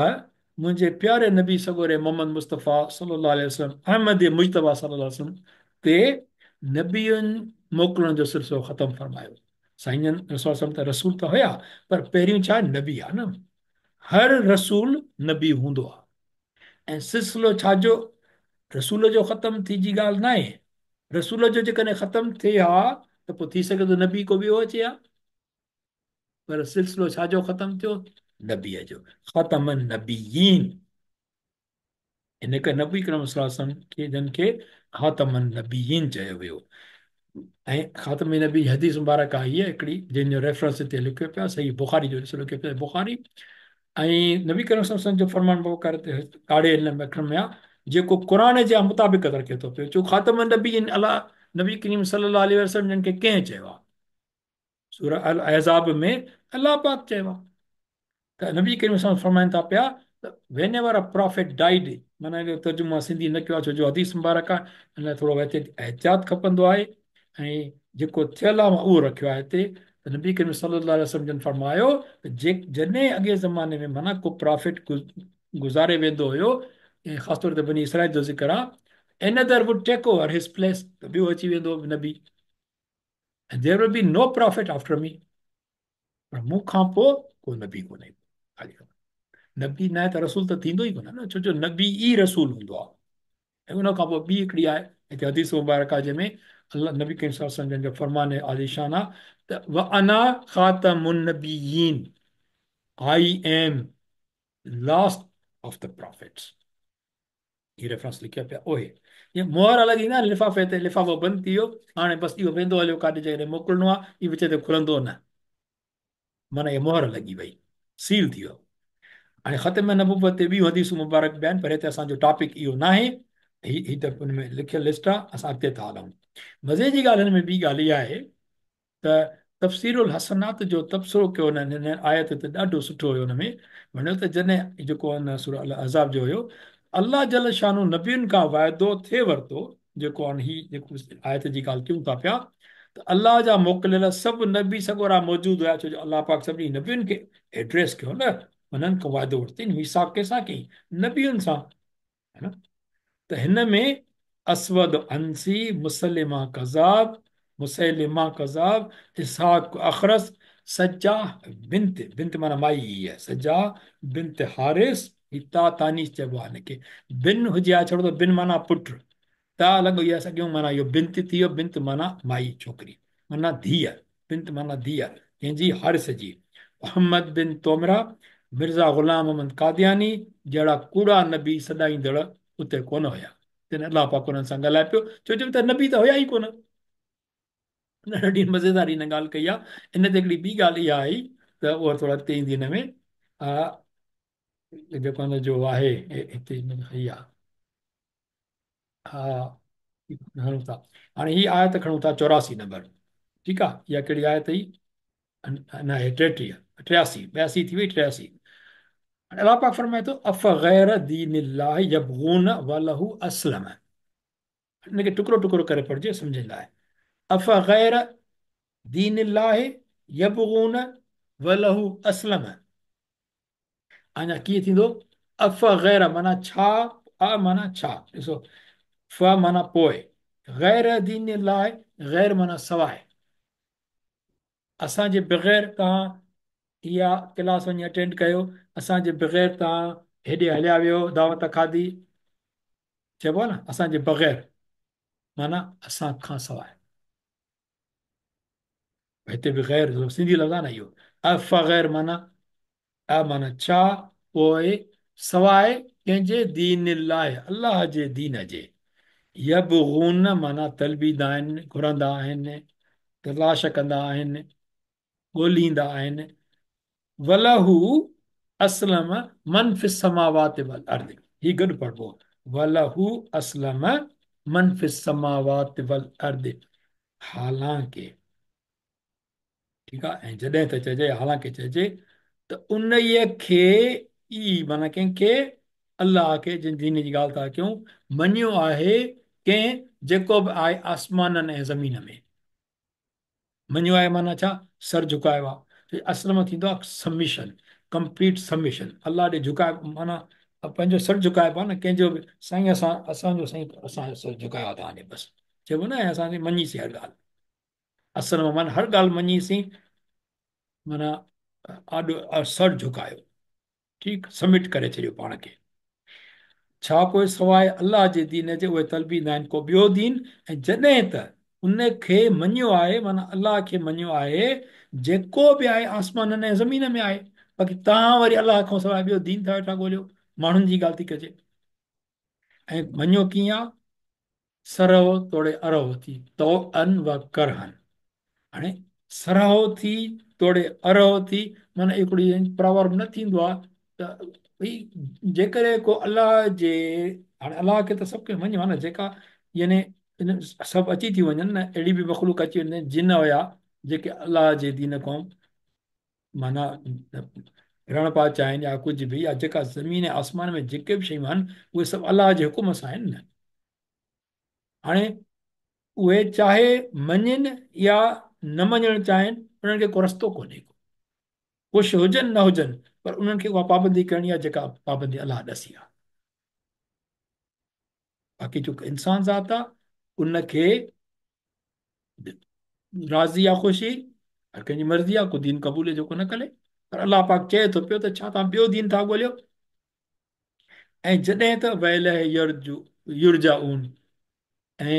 मुंहिंजे प्यारे नबी सगोरे मोहम्मद मुस्तफ़ा सल्लल्लाहु अलैहि वसल्लम, अहमद मुज्तबा सल्लल्लाहु अलैहि वसल्लम ते नबियुनि मोकिलण जो सिलसिलो ख़तमु फरमायो। साईं जन रसूल वसल्लम त रसूल त हुया, पर पहिरियों छा नबी आहे न, हर रसूल नबी हूंदो आहे। ऐं सिलसिलो छाजो रसूल जो ख़तमु थी जी ॻाल्हि न आहे। रसूल जो जेकॾहिं ख़तमु थिए हा त पोइ थी सघे थो नबी को ॿियो अचे हा, पर सिलसिलो छाजो ख़तमु थियो? नबीअ जो, ख़ातम नबीयीन। इन करे नबी करीम सल्लल्लाहु अलैहि वसल्लम खे जन खे ख़ातम नबीयीन चयो वियो। ऐं ख़ातम नबी हदीस मुबारक आई आहे हिकिड़ी, जंहिंजो रेफरेंस हिते लिखियो पियो आहे, सही बुखारी जो ॾिसो लिखियो पियो आहे बुखारी। ऐं नबी करीम सल्लल्लाहु अलैहि वसल्लम जो फरमान मुबारक काड़े हिन अखरनि में आहे, जेको क़ुर जे मुताबिक़ रखे थो पियो। छो ख़ातम नबी अलाह नबी करीम सल्लल्लाहु अलैहि वसल्लम जन खे कंहिं चयो आहे? सूरह अल अहज़ाब में अल्लाह पाक चयो आहे। त नबी करीम सल्लल्लाहु फरमाइनि था पिया त when ever a prophet died, माना इहो तर्जुमो मां सिंधी न कयो आहे, छो जो हदीस मुबारक आहे, हिन लाइ थोरो एहतियात खपंदो आहे ऐं जेको थियल आहे मां उहो रखियो आहे हिते। त नबी करीम सल्लल्लाहु अलैहि वसल्लम जन फरमायो त जे जॾहिं अॻे ज़माने में माना को प्रॉफिट गुज़ारे वेंदो हुयो, ऐं ख़ासि तौर ते बनी इसराइल जो ज़िक्र आहे, another would take over his place, त ॿियो अची वेंदो नबी, ऐं there will be no prophet after me, पर मूंखां पोइ को नबी कोन्हे। खाली नबी न आहे त रसूल त थींदो ई कोन न, छो जो नबी ई रसूल हूंदो आहे। ऐं उन खां पोइ ॿी हिकिड़ी आहे हिते हदीस मुबारक आहे, जंहिंमें अल्लाह नबी करीम सल्लल्लाहु अलैहि वसल्लम जन जो फरमान आलिशान आहे त व अना ख़ातमुन नबीयीन, I am last of the prophets. He reference लिखियो पिया उहे जीअं मोहर लॻी न लिफ़ाफ़े ते, लिफ़ाफ़ो बंदि थी वियो, हाणे बसि इहो वेंदो हलियो काॾे जंहिंकॾहिं मोकिलिणो आहे, इहो विच ते खुलंदो न, माना इहा मोहर लॻी वई, सील थी वियो। हाणे ख़तम नबूवत ते ॿियूं हदीसूं मुबारक बि आहिनि, पर हिते असांजो टॉपिक इहो न आहे, ही ही त हुन में लिखियल लिस्ट आहे, असां अॻिते था हलूं। मज़े जी ॻाल्हि हिन में ॿी ॻाल्हि इहा आहे त तफ़सीरुल हसनात जो तबसिरो कयो हुननि हिन आयत ते, ॾाढो सुठो हुयो। हुन में वञो त जॾहिं जेको हुन सूरह अल अहज़ाब जो हुयो, अल्लाह जल शानू नबियुनि खां वाइदो थिए वरितो, जेको हाणे ही जेको आयत जी ॻाल्हि कयूं था पिया, त अल्लाह जा मोकिलियल सभु नबी सॻोरा मौजूदु हुया, छो जो अल्लाह पाक सभिनी नबियुनि खे एड्रेस कयो न, हुननि खां वाइदो वरितई, मीसाक कंहिंसां कयईं? नबियुनि सां, है न। त हिन में अस्वद अंसी, मुसलिमा कज़ाब, मुसैलिमा कज़ाब, इसहाक अखरस, सज्जा बिंत, बिंत माना माई ई आहे, सज्जा बिंत हारिस, ही ता तानीस चइबो आहे हिनखे, बिन हुजे हा छड़ो त बिन माना पुटु, ता लॻो इहा सॻियो माना इहो बिंत थी वियो, बिंत माना माई छोकिरी, माना धीअ, बिंत माना धीअ, कंहिंजी? हारिस जी। मोहम्मद बिन तोमरा, मिर्ज़ा ग़ुलाम अहमद कादियानी जहिड़ा कूड़ा नबी सॾाईंदड़ उते कोन हुया, तॾहिं अल्लाह पाक उन्हनि सां ॻाल्हाए पियो, छो जो त नबी त हुया ई कोन। ॾाढी मज़ेदार हिन ॻाल्हि कई आहे। इन ते हिकिड़ी ॿी ॻाल्हि इहा आई त उहा थोरो अॻिते ईंदी हिन में, जेको हिन जो आहे हिते आहे, हा खणूं था हाणे हीअ आयत खणूं था 84 नंबर, ठीकु आहे। इहा कहिड़ी आयत हुई? न आहे 33, 83, 82 थी वई, 83। अल्लाह पाक फरमाए थो अफ ग़ैर दीनिल्लाह यबगून वलहू अस्लम, हिनखे टुकड़ो टुकड़ो करे पढ़िजे सम्झण लाइ। अफ ग़ैर दीनिल्लाह यबगून वलहू अस्लम, अञा कीअं थींदो? अफ ग़ैर माना छा, अ माना छा, ॾिसो फ माना पोइ, ग़ैर दीनिल्लाह ग़ैर माना सवाइ, असांजे बग़ैर तव्हां इहा क्लास वञी अटेंड कयो, असांजे बग़ैर तव्हां हेॾे हलिया वियो, दावत खाधी, चइबो आहे न असांजे बग़ैर माना असां खां सवाइ। हिते बि ग़ैर सिंधी लफ़्ज़ आहे न इहो, अफ ग़ैर माना अ माना छा, पोइ सवाइ कंहिंजे? दीनिल्लाह अल्लाह जे दीन जे, यबगून माना तलबींदा आहिनि, घुरंदा आहिनि, तलाश कंदा आहिनि, ॻोल्हींदा आहिनि। वलहू अस्लम मन फ़िस समावात वल अर्द, ही गॾु पढ़िबो, वलहू अस्लम मन फ़िस समावात वल अर्द, हालांकि ठीकु आहे, ऐं जॾहिं त चइजे हालांकि चइजे त उन खे ई माना कंहिंखे? अल्लाह खे, जंहिं दीन जी ॻाल्हि था कयूं, मञियो आहे कंहिं जेको बि आहे आसमाननि ऐं ज़मीन में। मञियो आहे माना छा? सर झुकायो आहे। अस्लम थींदो आहे सबमिशन, कंप्लीट सबमिशन, अल्लाह ॾे झुकाए माना पंहिंजो सर झुकाइबो आहे न कंहिंजो बि, साईं असां असांजो साईं असांजो सर झुकायो आहे तव्हांजे, बसि चइबो न असांजी मञीसीं हर ॻाल्हि। अस्लम माना हर ॻाल्हि मञीसीं माना आॾो सर झुकायो, ठीकु, सबमिट करे छॾियो पाण खे। छा पोइ सवाइ अल्लाह जे दीन जे उहे तलबींदा आहिनि को ॿियो दीन? ऐं जॾहिं त ان کي مڃيو آهي، معنيٰ الله کي مڃيو آهي، جيڪو به آهي آسمانن ۽ زمين ۾ آهي. باقي توهان وري الله کان سواء ٻيو دين ٿا ويٺا ڳوليو، ماڻهن جي ڳالهه ٿي ڪجي. ۽ مڃيو ڪيئن آ؟ سرهو توڙي ارهو ٿي، طوعا و ڪرها. هاڻي سرهو ٿي توڙي ارهو ٿي، معنيٰ هڪڙي پراورب نه ٿيندو آ ته ڀئي جيڪڏهن ڪو الله جي، هاڻي الله کي ته سڀ ڪنهن مڃيو آ نه، جيڪا يعني ان سڀ اچي ٿي وڃن نه، اهڙي به مخلوق اچي وڃي، جن هيا جيڪي الله جي دين کان معنيٰ ڦرڻ پيا چاهين يا ڪجهه به، يا جيڪا زمين ۽ آسمان ۾ جيڪي به شيون آهن اهي سڀ الله جي حڪم سان آهن نه. هاڻي اهي چاهي مڃين يا نه مڃڻ چاهين، انهن کي ڪو رستو ڪونهي ڪو، خوش هجن نه هجن، پر انهن کي اها پابندي ڪرڻي آهي جيڪا پابندي الله ڏسي آهي. باقي جيڪو انسان ذات آهي ان کي راضي يا خوشي هر ڪنهن جي مرضي آهي، ڪو دين قبولي جيڪو نه ڪري، پر الله پاڪ چئي ٿو پيو ته ڇا توهان ٻيو دين ٿا ڳوليو؟ ۽ جڏهن ته واليه يرجعون، ۽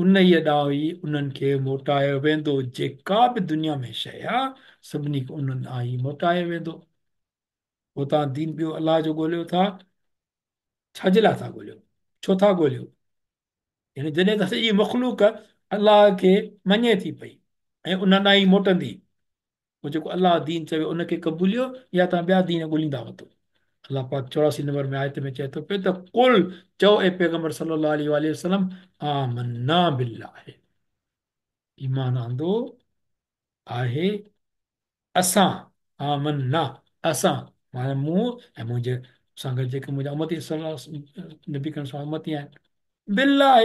انهيء ڏانهن ئي انهن کي موٽايو ويندو، جيڪا به دنيا ۾ شيء آ سڀني کي انهن ڏانهن ئي موٽايو ويندو. پوء توهان دين ٻيو الله جو ڳوليو ٿا، ڇا جي لاء ٿا ڳوليو؟ ڇو ٿا ڳوليو؟ يعني جڏهن ته سڄي مخلوق الله کي مڃي ٿي پئي ۽ ان ڏانهن ئي موٽندي، پوء جيڪو الله دين چوي ان کي قبوليو يا توهان ٻيا دين ڳوليندا وتو. الله پاڪ 84 نمبر ۾ آيت ۾ چئي ٿو پيو ته قل چئو اي پيغمبر صلي الله عليه واٰله وسلم آمنا بالله ايمان آندو آهي اسان، آمنا اسان معنيٰ مون ۽ منهنجي سان گڏ جيڪي منهنجا امتي صلي الله نبي ڪريم صلي الله امتي آهن، بالله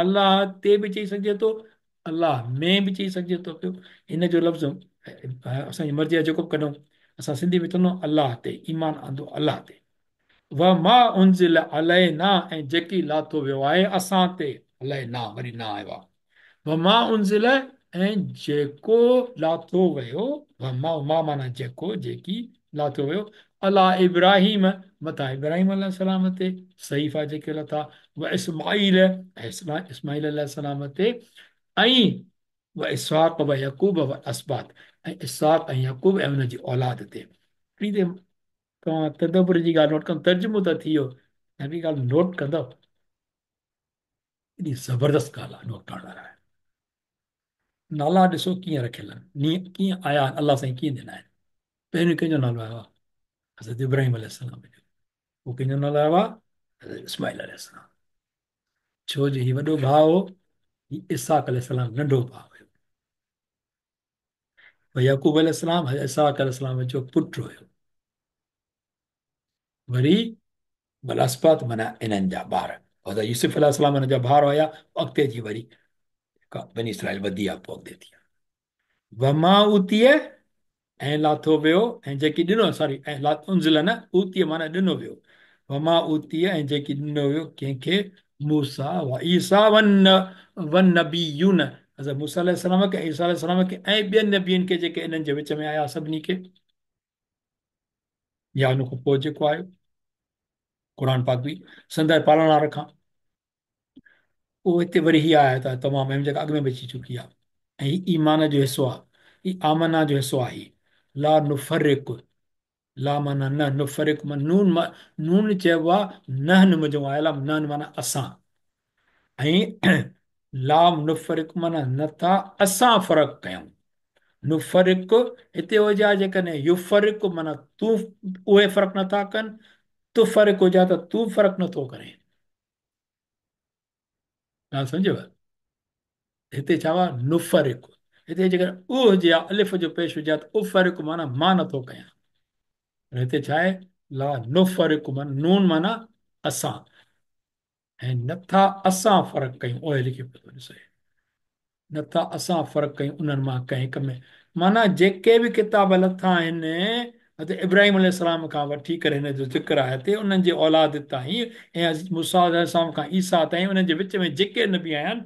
الله تي به چئي سگهجي ٿو، الله ۾ به چئي سگهجي ٿو پيو. هن جو لفظ اسان جي مرضي آهي جيڪو به ڪڍون، اسان سنڌي ۾ چوندو الله تي ايمان آندو الله تي. وما انزل علينا ۽ جيڪي لاٿو ويو آهي اسان تي، علينا وري نا آيو آهي، وما انزل ۽ جيڪو لاٿو ويو، وما ما معنيٰ جيڪو، جيڪي لاٿو ويو، عليٰ ابراهيم مٿان ابراهيم عليه السلام تي، صحيفا جيڪي لٿا، و اسماعيل ۽ اسماعيل عليه السلام تي، ۽ و اسحاق و يعقوب و الاسباط ۽ اسحاق ۽ يعقوب ۽ ان جي اولاد تي. توهان تدبر جي ڳالهه نوٽ ڪندو، ترجمو ته ٿي ويو، ۽ ٻي ڳالهه نوٽ ڪندؤ. ايڏي زبردست ڳالهه آهي نوٽ ڪرڻ لاء. نالا ڏسو ڪيئن رکيل آهن، ڪيئن آيا آهن، الله سائين ڪيئن ڏنا آهن. پهريون ڪنهن جو نالو آيو آهي؟ حضرت ابراهيم عليه السلام جو. پوء ڪنهن جو نالو آيو آهي؟ حضرت اسماعيل عليه السلام. ڇو جو هي وڏو ڀاء هو، هي اسحاق عليه السلام ننڍو ڀاء هيو. يعقوب عليه السلام حضرت اسحاق عليه السلام جو پٽ هيو. وري والاسباط معنيٰ انهن جا ٻار، حضرت يوسف عليه السلام انهن جا ڀائر هيا، اڳتي جي وري بني اسرائيل وڌي آ پوء اڳتي ٿي. وما اوتي ۽ لاٿو ويو ۽ جيڪي ڏنو، سوري ۽ انزل نه، اوتي معنيٰ ڏنو ويو، وما اوتي ۽ جيڪي ڏنو ويو ڪنهن کي، موسيٰ و عيسيٰ والنبيون حضرت موسيٰ عليه السلام کي ۽ عيسيٰ عليه السلام کي ۽ ٻين نبين کي جيڪي انهن جي وچ ۾ آيا سڀني کي، يا ان کان پوء جيڪو آيو قرآن پاڪ به سندء پالڻهار کان. پوء هتي وري هي آيت آهي تمام اهم جيڪا اڳ ۾ به اچي چڪي آهي ۽ هي ايمان جو حصو آهي، هي آمنا جو حصو آهي. لا نفرق، لا معنيٰ نه، نفرق معنيٰ نون، نون چئبو آهي نحن منجهون آيل آهي، نحن معنيٰ اسان، ۽ لام نفرق معنيٰ نه ٿا اسان فرق ڪيون. نفرق هتي هجي ها جيڪڏهن يفرق معنيٰ تون اهي فرق نه ٿا ڪن، تفرق هجي ها ته تون فرق نه ٿو ڪرين. ڳالهه سمجهيو؟ هتي ڇا آهي نفرق، هتي جيڪڏهن او هجي ها الف جو پيش هجي ها ته افرق معنيٰ مان نه ٿو ڪيان، پر هتي ڇا آهي لا نفرق معنيٰ نون معنيٰ اسان، ۽ نٿا اسان فرق ڪيون، اهي لکي پيو ٿو ڏسو، نٿا اسان فرق ڪيون انهن مان ڪنهن هڪ ۾، معنيٰ جيڪي به ڪتاب لٿا آهن حضرت ابراهيم عليه السلام کان وٺي ڪري هن جو ذڪر آهي هتي انهن جي اولاد تائين ۽ حضرت موسيٰ عليه السلام کان عيسيٰ تائين انهن جي وچ ۾ جيڪي نبي آيا آهن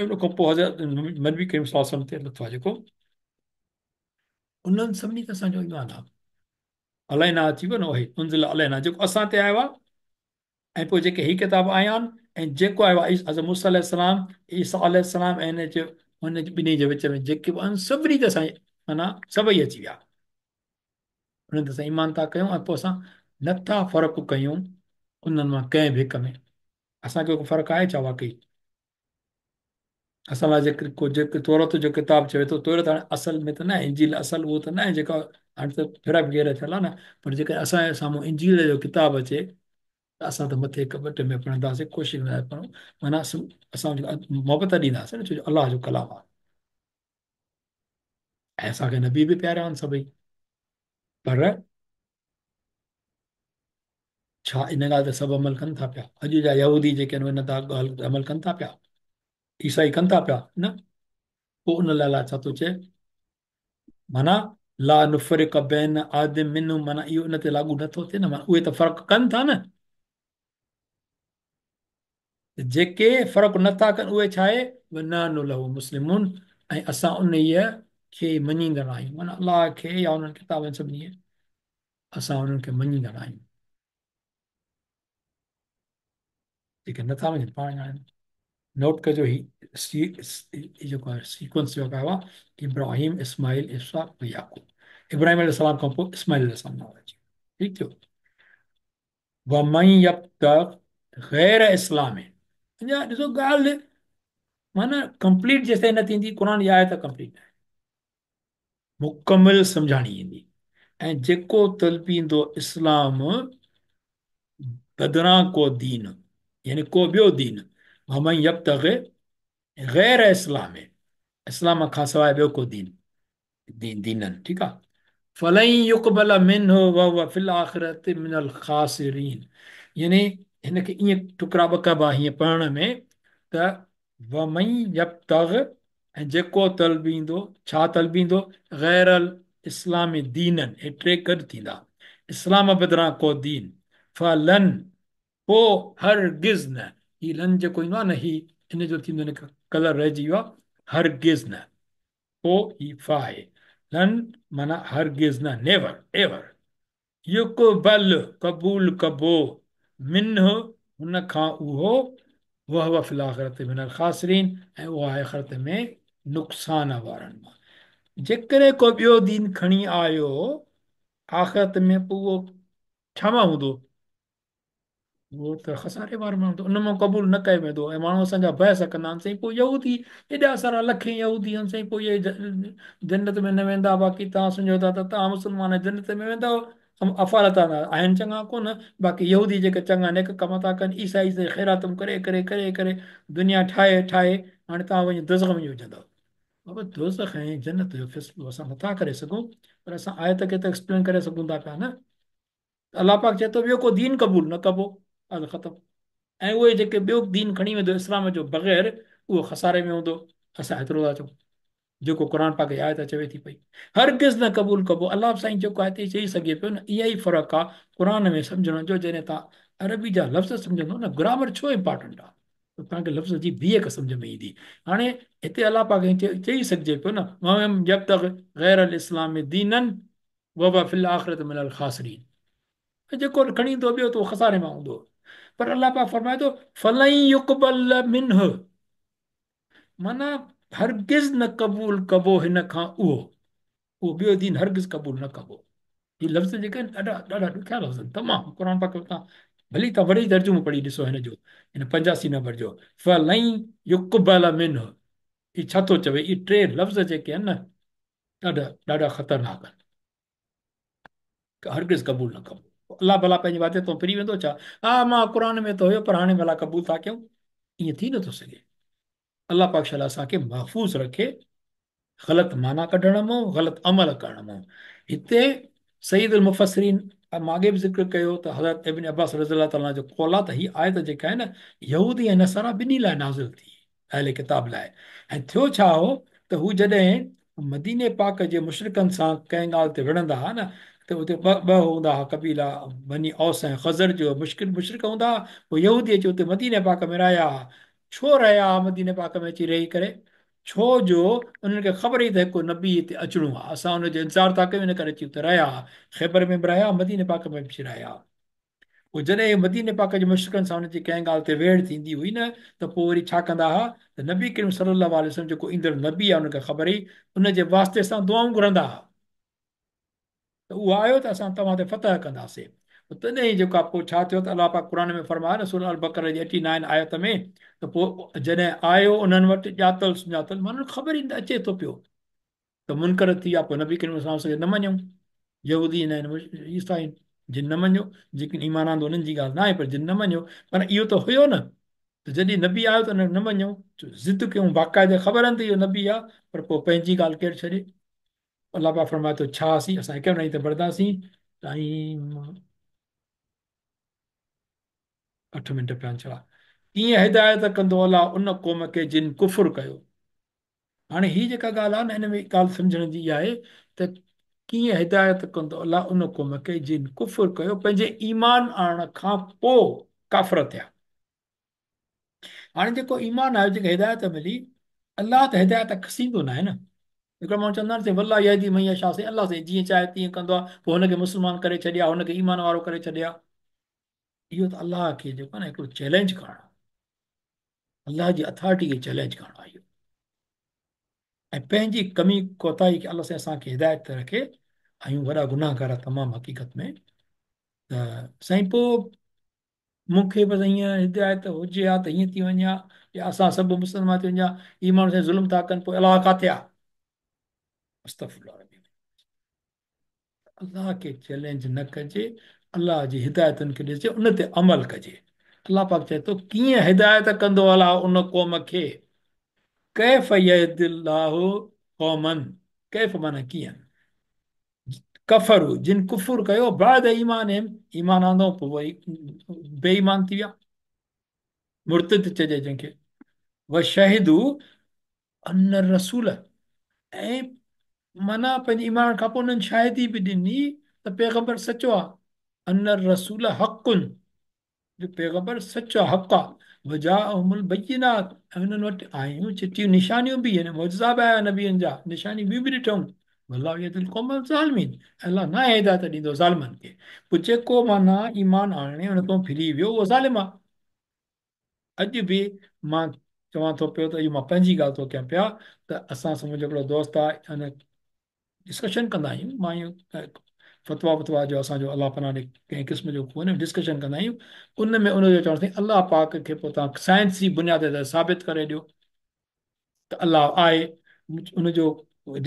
۽ ان کان پوء حضرت نبي ڪريم صلي الله عليه وسلم تي لٿو آهي جيڪو انهن سڀني تي اسان جو ايمان آهي. علينا اچي ويو نه اهي انزل علينا جيڪو اسان تي آيو آهي ۽ پوء جيڪي هي ڪتاب آيا آهن ۽ جيڪو آيو آهي حضرت موسيٰ عليه السلام، عيسيٰ عليه السلام ۽ هن جي ٻنهي جي وچ ۾ جيڪي به آهن سڀني تي اسان معنيٰ سڀئي اچي ويا، انهن تي اسان ايمان ٿا ڪيون ۽ پوء اسان نٿا فرق ڪيون انهن مان ڪنهن به هڪ ۾. اسان کي ڪو فرق آهي ڇا واقعي؟ اسان لاء جيڪر ڪو جيڪر تورات جو ڪتاب چوي ٿو، تورات هاڻي اصل ۾ ته نه آهي، انجيل اصل اهو ته نه آهي جيڪا هاڻي ته ڦيرا ڦير ٿيل آهي نه، پر جيڪڏهن اسان جي سامهون انجيل جو ڪتاب اچي ته اسان ته مٿي ڪٻٽ ۾ پڙهنداسين، ڪوشش ڪنداسين پڙهون، معنيٰ اسان محبت ڏينداسين نه، ڇو جو الله جو ڪلام آهي ۽ اسان کي نبي به پيارا آهن سڀئي، پر ڇا ان ڳالهه تي سڀ عمل ڪن ٿا پيا؟ اڄ جا يهودي جيڪي آهن ان ڳالهه تي عمل ڪن ٿا پيا؟ عيسائي ڪن ٿا پيا؟ نه. پوء ان لاء الله ڇا ٿو چئي؟ معنيٰ لا نفرق بين احد منهم، معنيٰ اهو ان تي لاڳو نٿو ٿئي نه، معنيٰ اهي ته فرق ڪن ٿا نه، جيڪي فرق نٿا ڪن اهي ڇا آهي؟ ونحن له مسلمون، ۽ اسان انهيء کي مڃيندڙ آهيون، معنيٰ الله کي يا انهن ڪتابن سڀني اسان انهن کي مڃيندڙ آهيون. جيڪي نٿا مڃن پاڻ ڄاڻن. نوٽ ڪجو هي جيڪو آهي سيڪوئنس جيڪو آيو آهي ابراهيم، اسماعيل، اسحاق ۽ يعقوب. ابراهيم عليه السلام کان پوء اسماعيل عليه السلام نالو اچي ويو. ٺيڪ ٿيو. ومن يبتغ غير اسلام، اڃا ڏسو ڳالهه معنيٰ ڪمپليٽ جيستائين نه ٿيندي قرآن جي آيت ڪمپليٽ نه آهي، مڪمل سمجهاڻي ايندي. ۽ جيڪو طلبيندو اسلام بدران ڪو دين، يعني ڪو ٻيو دين، ومن يبتغ غير اسلام، اسلام کان سواء ٻيو ڪو دين، دين دينن، ٺيڪ آ، فلن يقبل منه وهو في الاخرة من الخاسرين، يعني هن کي ائين ٽڪرا ٻه ڪبا هيئن پڙهڻ ۾ ته ومن يبتغ، ۽ جيڪو طلبيندو، ڇا طلبيندو، غير الاسلام دينا، هي ٽي گڏ ٿيندا، اسلام بدران ڪو دين، فلن، پوء هرگز نه، هي لن جيڪو ايندو آهي نه هي ان جو ٿيندو هن ڪلر رهجي ويو آهي، هرگز نه، پوء هي فا آهي، لن معنيٰ هرگز نه، نيور، ايور، يقبل قبول ڪبو، منه هن کان اهو، وهو في الاخرة من الخاسرين ۽ اهو آهي آخرت ۾ نقصان وارن مان. جيڪڏهن ڪو ٻيو دين کڻي آيو آخرت ۾ پوء اهو ڇا مان هوندو؟ اهو ته خساري وارو ماڻهو ته ان مان قبول نه ڪيو ويندو ۽ ماڻهو اسان جا بحث ڪندا آهن سائين پوء يهودي ايڏا سارا لکين يهودي آهن سائين پوء اهي جنت ۾ نه ويندا باقي توهان سمجهو ٿا ته توهان مسلمان جنت ۾ ويندؤ افعال ته آهن چڱا ڪونه باقي يهودي جيڪي چڱا نيڪ ڪم ٿا ڪن عيسائي سائين خيراتون ڪري ڪري ڪري ڪري دنيا ٺاهي ٺاهي هاڻي توهان وڃي دوزخ ۾ وجهندؤ. بابا دوزخ ۽ جنت جو فيصلو اسان نٿا ڪري سگهون پر اسان آيت کي ته ايڪسپلين ڪري سگهون ٿا پيا نه. الله پاڪ چئي ٿو ٻيو ڪو دين قبول نه ڪبو، ڳالهه ختم. ۽ اهي جيڪي ٻيو دين کڻي ويندو اسلام جو بغير اهو خساري ۾ هوندو. اسان ايترو ٿا چئون جيڪو قرآن پاڪ جي آيت چوي ٿي پئي هرگز نه قبول ڪبو. الله سائين جيڪو آهي چئي سگهي پيو نه. اها ئي فرق آ قرآن ۾ سمجهڻ جو. جڏهن توهان عربي جا لفظ سمجهندو نه، گرامر ڇو امپارٽنٽ آ ته توهان کي لفظ جي بيهڪ سمجهه ۾ ايندي. هاڻي هتي الله پاڪ چئي سگهجي پيو نه ومن يبتغ غير الاسلام دينا وهو في الاخرة من الخاسرين ۽ جيڪو کڻي ايندو ٻيو ته اهو خساري مان هوندو. پر الله پاڪ فرمائي ٿو فلن يقبل منه معنيٰ هرگز نه قبول ڪبو هن کان اهو، اهو ٻيو دين هرگز قبول نه ڪبو. هي لفظ جيڪي آهن ڏاڍا ڏاڍا ڏکيا لفظ آهن تمام. قرآن پاڪ تان ڀلي تان وري ترجمو پڙهي ڏسو هن جو، هن 85 نمبر جو فلن يقبل منه هي ڇا ٿو چوي؟ اهي ٽي لفظ جيڪي آهن نه ڏاڍا ڏاڍا خطرناڪ آهن، هرگز قبول نه ڪبو. الله ڀلا پنهنجي وعدي تان ڦري ويندو ڇا؟ ها مان قرآن ۾ ته هيو پر هاڻي ڀلا قبول ٿا ڪيون؟ ائين ٿي نٿو سگهي. الله پاڪ شال اسان کي محفوظ رکي غلط معنيٰ ڪڍڻ مون، غلط عمل ڪرڻ مون. هتي سيد المفسرين مان اڳي به ذڪر ڪيو ته حضرت ابن عباس رضي الله تعالٰي جو قول آهي ته هي آيت جيڪا آهي نه يهودي ۽ نصارا ٻنهي لاء نازل ٿي. اهل ڪتاب لاء ۽ ٿيو ڇا هو ته هو جڏهن مديني پاڪ جي مشرڪن سان ڪنهن ڳالهه تي وڙهندا ها نه ته اتي ٻه ٻه هوندا ها قبيلا بني اوس ۽ خزرج جو مشڪل مشرڪ هوندا ها پوء يهودي اچي اتي مديني پاڪ ۾ رهيا ها ڇو رهيا ها مديني پاڪ ۾ اچي رهي ڪري ڇو جو انهن کي خبر هئي ته هڪ نبي هتي اچڻو آهي اسان ان جو انتظار ٿا ڪيون ان ڪري اچي اتي رهيا ها خيبر ۾ به رهيا مديني پاڪ ۾ به اچي رهيا. پوء جڏهن مديني پاڪ جي مشرڪن سان انهن جي ڪنهن ڳالهه تي ويڙهه ٿيندي هئي نه ته پوء وري ڇا ڪندا ها ته نبي ڪريم صلي الله عليه وسلم جيڪو ايندڙ نبي آهي ان کي خبر هئي ان جي واسطي سان دعائون گهرندا ها ته اهو آيو ته اسان توهان تي فتح ڪنداسين. پوء تڏهن جيڪو آهي پوء ڇا ٿيو ته الله پاڪ قرآن ۾ فرمايو نه سورة البقره جي 89 آيت ۾ ته پوء جڏهن آيو انهن وٽ ڄاتل سڃاتل معنيٰ خبر ئي نه اچي ٿو پيو ته منڪر ٿي ويا، پوء نبي ڪريم صلي الله عليه وسلم کي نه مڃيائون. يهودي آهن، عيسائي جن نه مڃيو، جيڪي ايمان آندو انهن جي ڳالهه ناهي، پر جن نه مڃيو، پر اهو ته هيو نه ته جڏهن نبي آيو ته انهن نه مڃيو، ضد ڪيون باقاعده خبر آهن ته اهو نبي آهي، پر پوء پنهنجي ڳالهه ڪير ڇڏي؟ الله پاڪ فرمائي ٿو ڇا اسين اسان هڪ منٽ ته پڙهنداسين ٽائيم 8 منٽ پيا آهن ڇا ڪيئن هدايت ڪندو الله ان قوم کي جن ڪفر ڪيو. هاڻي هي جيڪا ڳالهه آهي نه ان ۾ ڳالهه سمجهڻ جي اها آهي ته ڪيئن هدايت ڪندو الله ان قوم کي جن ڪفر ڪيو پنهنجي ايمان آڻڻ کان پوء ڪافر ٿيا. هاڻي جيڪو ايمان آيو جيڪا هدايت ملي الله ته هدايت کسيندو ناهي نه. هڪڙا ماڻهو چوندا آهن والله يهدي من يشاء سائين الله سائين جيئن چاهي تيئن ڪندو آهي پوء هن کي مسلمان ڪري ڇڏي آ هن کي ايمان وارو ڪري ڇڏي آ. اهو ته الله کي جيڪو آهي نه هڪڙو چئلينج ڪرڻ آهي. الله جي اٿارٽي کي چئلينج ڪرڻ آهي اهو ۽ پنهنجي ڪمي ڪوتاهي کي الله سائين اسان کي هدايت تي رکي آهيون وڏا گناهگار تمام حقيقت ۾ ته سائين پوء مون کي بس ائين هدايت هجي ها ته هيئن ٿي وڃي ها يا اسان سڀ مسلمان ٿي وڃون ها هي ماڻهو سائين ظلم ٿا ڪن پوء الله ڪاٿي آ استغفر الله الله کي چئلينج نه ڪجي، الله جي هدايتن کي ڏسجي ان تي عمل ڪجي. الله پاڪ چئي ٿو ڪيئن هدايت ڪندو الله ان قوم کي، ڪيف يهدي الله قوما، ڪيف معنيٰ ڪيئن، ڪفروا جن ڪفر ڪيو بعد ايمانهم ايمان آندو پوء وري بي ايمان ٿي ويا، مرتد چئجي جنهن کي، وشهدوا ان الرسول ۽ معنيٰ پنهنجي ايمان کان پوء انهن شاهدي به ڏني ته پيغمبر سچو آهي، ان الرسول حق جو پيغمبر سچو آهي، حق آهي، وجاءهم البينات ۽ انهن وٽ آيون چٽيون نشانيون به يعني معجزا به آيا نبين جا نشانيون ٻيون به ڏٺائون، والله لا يهدي القوم الظالمين ۽ الله ناهي هدايت ڏيندو ظالمن کي، پوء جيڪو معنيٰ ايمان آڻي ان تان ڦري ويو اهو ظالم آهي. اڄ به مان چوان ٿو پيو ته اهو مان پنهنجي ڳالهه ٿو ڪيان پيا ته اسان سان منهنجو هڪڙو دوست آهي ان ڊسڪشن ڪندا آهيون مان اهو فتوا وتوا جو اسان جو الله پناهه ڏي ڪنهن قسم جو ڪونهي ڊسڪشن ڪندا آهيون ان ۾ ان جو چوڻ سائين الله پاڪ کي پوء توهان سائنسي بنياد تي ثابت ڪري ڏيو ته الله آهي ان جو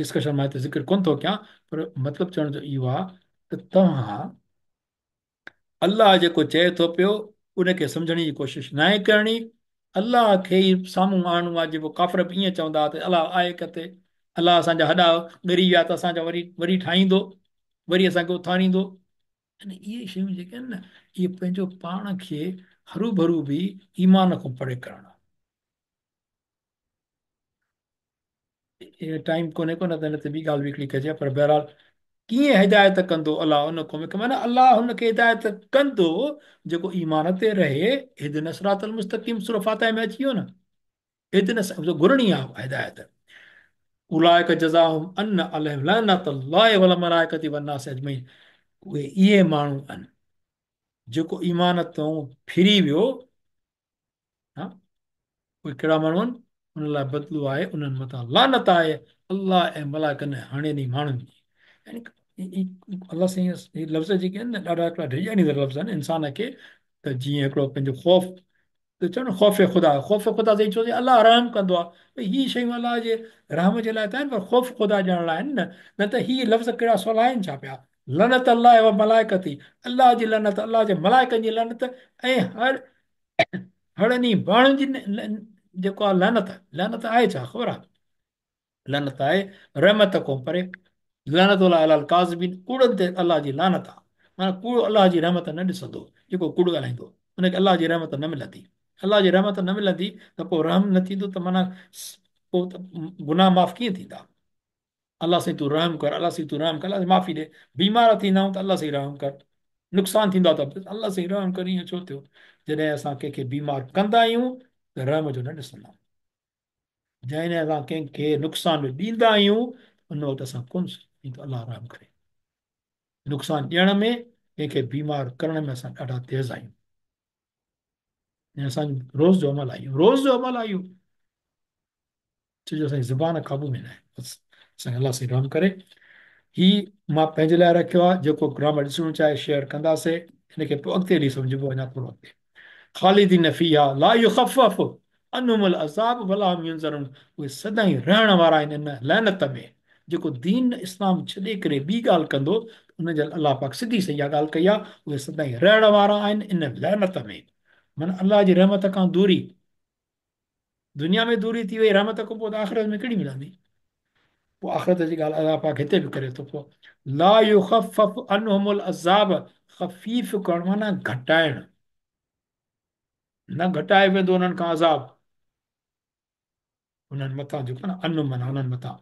ڊسڪشن مان هتي ذڪر ڪونه ٿو ڪيان پر مطلب چوڻ جو اهو آهي ته توهان الله جيڪو چئي ٿو پيو ان کي سمجهڻ جي ڪوشش ناهي ڪرڻي، الله کي ئي سامهون آڻڻو آهي، جيڪو ڪافر به ائين چوندا ته الله آهي ڪٿي، الله اسان جا هڏا ڳري ويا ته اسان جا وري وري ٺاهيندو، وري اسان کي اٿاريندو. يعني اهي شيون جيڪي آهن نه اهي پنهنجو پاڻ کي هروڀرو به ايمان کان پري ڪرڻ آهي. ٽائيم ڪونهي ڪو نه ته هن تي ٻي ڳالهه به هڪڙي ڪجي پر بهرحال ڪيئن هدايت ڪندو الله ان قوم کي معنيٰ الله هن کي هدايت ڪندو جيڪو ايمان تي رهي اهدنا الصراط المستقيم سورة فاتحه ۾ اچي ويو نه اهدنا گهرڻي آهي هدايت اولئک جزاؤهم ان عليهم لعنت الله والملائڪة والناس اجمعين اهي اهي ماڻهو آهن جيڪو ايمان تون ڦري ويو ها اهي ڪهڙا ماڻهو آهن انهن لاء بدلو آهي انهن مٿان لعنت آهي الله ۽ ملائڪن ۽ هڙني ماڻهن جي يعني الله سائين هي لفظ جيڪي آهن نه ڏاڍا هڪڙا ڊيڄاريندڙ لفظ آهن انسان کي ته جيئن هڪڙو پنهنجو خوف ته چون خوف خدا خوف خدا سائين ڇو الله رحم ڪندو آهي ڀئي هي شيون الله جي رحم جي لاء ته آهن پر خوف خدا ڏيڻ لاء آهن نه نه ته هي لفظ ڪهڙا سولا آهن ڇا پيا لعنت الله و ملائڪته الله جي لعنت الله جي ملائڪن جي لعنت ۽ هر هڙني ماڻهن جي جيڪو آهي لعنت لعنت آهي ڇا خبر آهي لعنت آهي رحمت کان پري لعنت الله علي الڪاذبين ڪوڙن تي الله جي لعنت آهي معنيٰ ڪوڙو الله جي رحمت نه ڏسندو جيڪو ڪوڙ ڳالهائيندو ان کي الله جي رحمت نه ملندي الله جي رحمت نه ملندي ته پوء رحم نه ٿيندو ته معنيٰ پوء گناهه معاف ڪيئن ٿيندا الله سائين تون رحم ڪر الله سائين تون رحم ڪر الله سائين معافي ڏي بيمار ٿيندا آهيون ته الله سائين رحم ڪر نقصان ٿيندو آهي ته الله سائين رحم ڪر ائين ڇو ٿيو جڏهن اسان ڪنهن کي بيمار ڪندا آهيون ته رحم جو نه ڏسندا آهيون جڏهن اسان ڪنهن کي نقصان ڏيندا آهيون ان وقت اسان ڪونه سوچيندا آهيون ته الله رحم ڪري نقصان ڏيڻ ۾ कंहिंखे बीमार करण में असां ॾाढा तेज़ आहियूं। ऐं असांजो रोज़ जो अमल आहे, रोज़ जो अमल आहे इहो, छो जो असांजी ज़बान क़ाबू में न आहे। बसि असांखे अलाह साईं रहम करे। ही मां पंहिंजे लाइ रखियो आहे, जेको ग्रामर ॾिसणो चाहे शेयर कंदासीं, हिनखे पोइ अॻिते हली सम्झिबो अञा थोरो अॻिते। ख़ालिदीन फ़ीहा ला युख़फ़फ़ अन्हुमुल अज़ाब वला हुम युनज़रून, उहे सदाईं रहण वारा आहिनि इन लानत में। जेको दीन इस्लाम छॾे करे ॿी ॻाल्हि कंदो उन जे अलाह पाक सिधी सही इहा ॻाल्हि कई आहे, उहे सदाईं रहण वारा आहिनि इन लानत में। माना अलाह जी रहमत खां दूरी, दुनिया में दूरी थी वई रहमत खां पोइ त आख़िरत में कहिड़ी मिलंदी? पोइ आख़िरत जी ॻाल्हि अलाह पाक हिते बि करे थो। पोइ ला युख़फ़फ़ अन्हुमुल अज़ाब, ख़फ़ीफ़ करणु माना घटाइणु, न घटाए वेंदो उन्हनि खां अज़ाब, उन्हनि मथां जेको आहे न अन माना उन्हनि मथां,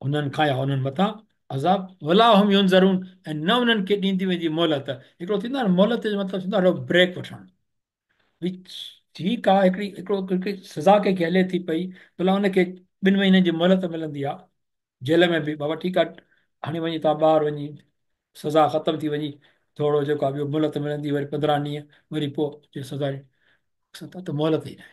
उन्हनि खां या उन्हनि मथां अज़ाब। वला हुम युनज़रून, ऐं न उन्हनि खे ॾींदी वेंदी मोहलत। हिकिड़ो थींदो आहे न मोहलत जो मतिलबु थींदो आहे ब्रेक वठणु, ठीकु आहे हिकिड़ी हिकिड़ो हिकिड़ी सज़ा कंहिंखे हले थी पई, भला उनखे 2 महीननि जी मोहलत मिलंदी आहे जेल में बि, बाबा ठीकु आहे हाणे वञी तव्हां ॿाहिरि वञी सज़ा ख़तमु थी वञी, थोरो जेको आहे ॿियो मोहलत मिलंदी, वरी 15 ॾींहं, वरी पोइ सज़ा त मोहलत ई न आहे।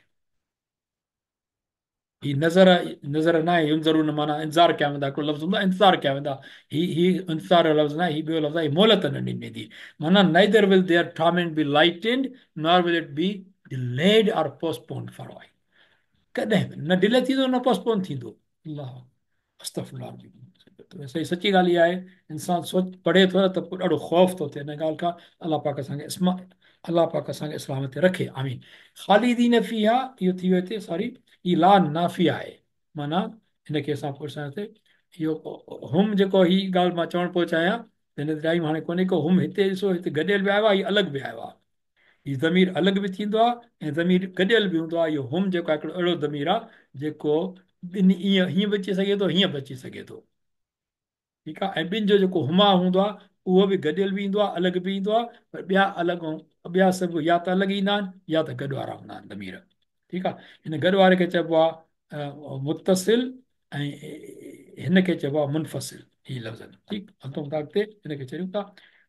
ही नज़र नज़र न आहे, युनज़रून माना इंतज़ार कया वेंदा, हिकिड़ो लफ़्ज़ हूंदो आहे इंतज़ार कया वेंदा, ही ही इंतज़ार जो लफ़्ज़ न आहे, ही ॿियो लफ़्ज़ आहे, मोहलत न ॾिनी वेंदी। माना neither will their torment be lightened nor will it be delayed or postponed for while, कॾहिं बि न डिले थींदो न पोस्टपोन थींदो। अल्लाह अस्तग़फिरुल्लाह। सही सची ॻाल्हि इहा आहे, इंसान सोच पढ़े थो न त पोइ ॾाढो ख़ौफ़ थो थिए हिन ॻाल्हि खां। अलाह पाक असांखे इस्मा अलाह पाक असांखे इस्लाम ते रखे, आमीन। ख़ालिदीन फ़ीहा, इहो थी वियो हिते, सॉरी, ही ला नाफ़िया आहे, माना हिनखे असां पुछंदासीं। इहो हुम जेको ही ॻाल्हि मां चवणु पियो चाहियां, हिन टाइम हाणे कोन्हे को हुम, हिते ॾिसो हिते गॾियल बि आयो आहे, हीउ अलॻि बि आयो आहे। हीउ ज़मीर अलॻि बि थींदो आहे ऐं ज़मीर गॾियल बि हूंदो आहे। इहो हुम जेको आहे हिकिड़ो अहिड़ो ज़मीर आहे जेको ॿिन्ही ईअं हीअं बि अची सघे थो, हीअं बि अची सघे थो, ठीकु आहे। ऐं ॿिनि जो जेको हुमा हूंदो आहे उहो बि गॾियल बि ईंदो आहे, अलॻि बि ईंदो आहे, पर ॿिया अलॻि ॿिया सभु या त अलॻि ईंदा आहिनि या त गॾु वारा हूंदा आहिनि ज़मीर, ठीकु आहे। हिन गॾु वारे खे चइबो आहे मुतसिल ऐं हिनखे चइबो आहे मुनफ़सिल, ही लफ़्ज़, ठीकु। हलूं था अॻिते, हिनखे छॾियूं था।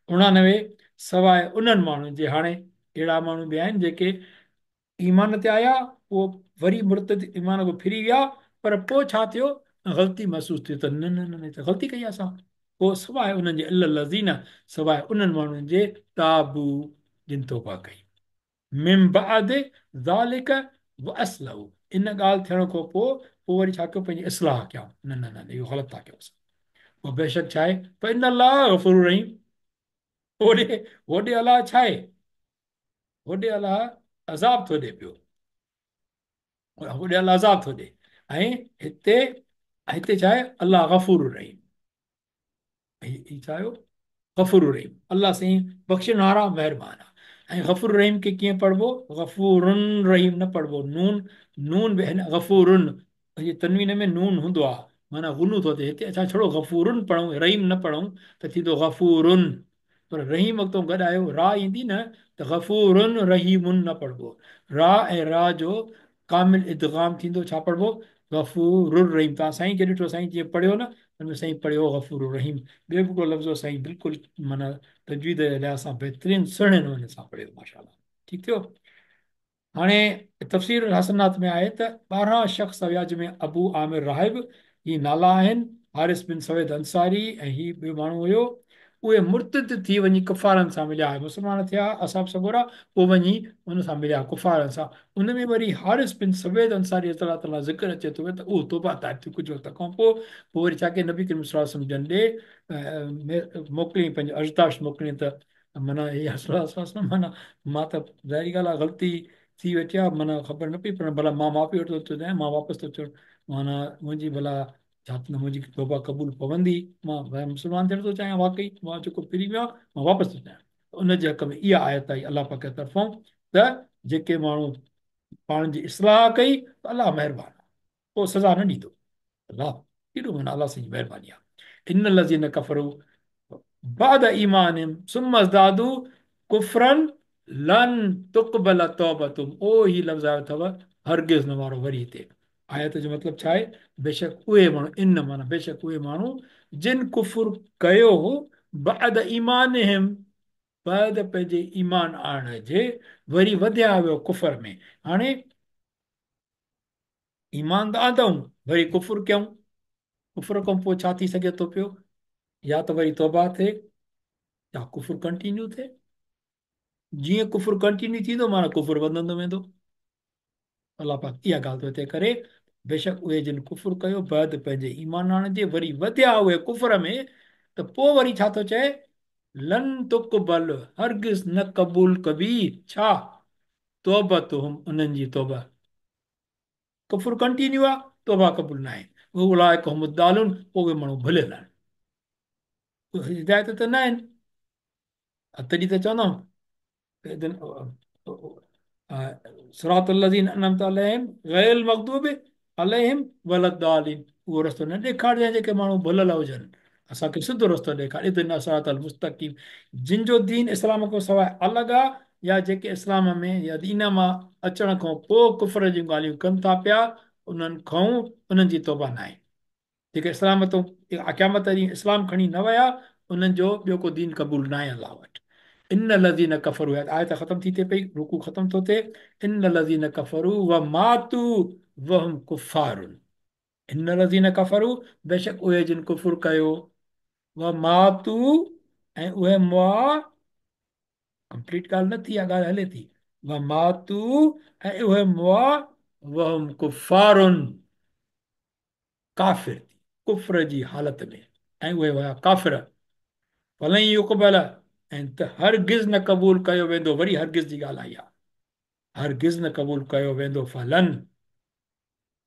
89 सवाइ उन्हनि माण्हुनि जे, हाणे अहिड़ा माण्हू बि आहिनि जेके ईमान ते आया, पोइ वरी मुर्तद ईमान खां फिरी विया, पर पोइ छा थियो, ग़लती महसूसु थी त न न न त ग़लती कई आहे असां। पोइ सवाइ उन्हनि जे अल्लज़ीन, सवाइ उन्हनि माण्हुनि जे ताबू, जिन तौबा कई, मिन बाद ज़ालिक व अस्लहू, इन ॻाल्हि थियण खां पोइ पोइ वरी छा कयो, पंहिंजी इस्लाह कया, न न न इहो ग़लति था कयूं असां। पोइ बेशक छा आहे, पर अल्लाह गफ़ूर रहीम, होॾे होॾे अलाह छा आहे, होॾे अलाह अज़ाब थो ॾे पियो, होॾे अलाह अज़ाब थो ॾे, ऐं हिते हिते छा आहे, अलाह गफ़ूर रहीम। ही छा आयो, गफ़ूर रहीम, अलाह साईं बख़्शणहार आहे, महिरबान आहे। ऐं गफ़ूर रहीम खे कीअं पढ़िबो, गफ़ूरुन रहीम न पढ़िबो, नून नून बि हिन गफ़ूरुन ये तनवीन में नून हूंदो आहे, माना गुनू थो थिए। हिते असां छड़ो गफ़ूरुन पढ़ूं, रहीम न पढ़ूं त थींदो गफ़ूरुन, पर रहीम वक़्त गॾु आयो, रा ईंदी न त गफ़ूरुन रहीमुन न पढ़िबो, रा ऐं रा जो कामिल इदगाम थींदो, छा पढ़िबो, गफ़ूरुर रहीम। तव्हां साईं खे ॾिठो, साईं जीअं पढ़ियो न, हुन में साईं पढ़ियो गफ़ूरुर रहीम। ॿियो बि हिकिड़ो लफ़्ज़ साईं बिल्कुलु माना तजवीद जे लिहाज़ सां बहितरीनु सुहिणे नमूने सां पढ़ियो, माशाअल्लाह, ठीकु थियो। हाणे तफ़सीर हसनात में आहे त 12 शख़्स हुया, जंहिंमें अबू आमिर राहिब, ही नाला आहिनि, हारिस बिन सवैद अंसारी ऐं ही ॿियो माण्हू हुयो, उहे मुर्तद थी वञी कुफारनि सां मिलिया, मुस्लमान थिया असां सॻोरा, पोइ वञी उन सां मिलिया कुफारनि सां। उन में वरी हारिस बिन सवैद अंसारी अल्लाह ताला ज़िक्र अचे थो त उहो तौबा ताइब थियो कुझु वक़्त खां पोइ, पोइ वरी छा कयईं, नबी करीम सल्लल्लाहु अलैहि वसल्लम जन ॾे मोकिलियईं, पंहिंजो अर्ज़दाश्त मोकिलियईं त माना हे माना मां त ज़ाहिरी ॻाल्हि आहे ग़लती थी वेठी आहे, माना ख़बर न पई, पर भला मां माफ़ी वठो थो चाहियां, मां वापसि थो अचां, माना मुंहिंजी भला छा थींदो, मुंहिंजी तौबा क़बूल पवंदी, मां मुस्लमान थियणु थो चाहियां, वाकई मां जेको फिरी वियो आहियां मां वापसि थो चाहियां। उन जे हक़ में इहा आयत आई अलाह पाक जे तरफ़ां त जेके माण्हू पाण जी इस्लाह कई त अलाह महिरबान आहे, पोइ सज़ा न ॾींदो। अलाह केॾो माना अलाह साईं जी महिरबानी आहे। इन लज़ीन कफ़रू बाद ईमानिहिम सुम्मा इज़दादू कुफ़रन लन तुक़बल तौबतुहुम, ओ ही लफ़्ज़ आयो अथव हरगिज़ न वारो। वरी हिते आयत जो मतिलबु छा आहे, बेशक उहे माण्हू, इन माना बेशक उहे माण्हू जिन कुफुर कयो हो بعد ايمانهم بعد पंहिंजे ईमान आणण जे वरी वधिया वियो कुफर में। हाणे ईमान त आंदऊं, वरी कुफुर कयूं, कुफुर खां पोइ छा थी सघे थो पियो? या त वरी तौबा थिए या कुफुर कंटिन्यू थिए। जीअं कुफुर कंटिन्यू थींदो माना कुफुर वधंदो वेंदो। अलाह पाक इहा ॻाल्हि थो हिते करे, बेशक उहे जिन कुफुर कयो बाद पंहिंजे ईमान आणण जे वरी वधिया उहे कुफुर में, त पोइ वरी छा थो चए? लन तुक़बल, हरगिज़ न क़बूल कबी छा? तौबतुहुम, उन्हनि जी तौबा। कुफुर कंटिन्यू आहे, तौबा क़बूल न आहे। उलाइक हुमुद-दालून, पोइ उहे माण्हू भुलियल आहिनि, हिदायत त न आहिनि। तॾहिं त चवंदमि सिरात लज़ीन अनअमत अलैहिम गैरिल मग़दूब अलैहिम वलद्दालीन, उहो रस्तो न ॾेखारिजांइ जेके माण्हू भुलियल हुजनि, असांखे सिधो रस्तो ॾेखार। इहदिना सिरातल मुस्तक़ीम, जिन जो दीन इस्लाम खां सवाइ अलॻि आहे या जेके इस्लाम में या दीन मां अचण खां पोइ कुफर जूं ॻाल्हियूं कनि था पिया, उन्हनि खां उन्हनि जी तौबा न आहे। जेके इस्लाम तो क़यामत ॾींहुं इस्लाम खणी न विया, उन्हनि जो ॿियो को दीन क़बूल न आहे अलाह वटि। इन लज़ीन कफ़रू, आयत ख़तमु थी थिए पई, रुकू ख़तमु थो थिए। इन लज़ीन कफ़रू व मातू वहुम कुफ़ारुन, इन लज़ीन कफ़रू, बेशक उहे जिन कुफुर कयो, व मातू ऐं उहे मुआ, कंप्लीट ॻाल्हि न थी आहे, ॻाल्हि हले थी। व मातू ऐं उहे मुआ, वहुम कुफ़ारुन, काफ़िर थी, कुफ्र जी हालत में, ऐं उहे हुया काफ़िर। फलन युक़बल, ऐं त हरगिज़ न क़बूल कयो वेंदो, वरी हरगिज़ जी ॻाल्हि आई आहे, हरगिज़ न क़बूल कयो वेंदो। फलन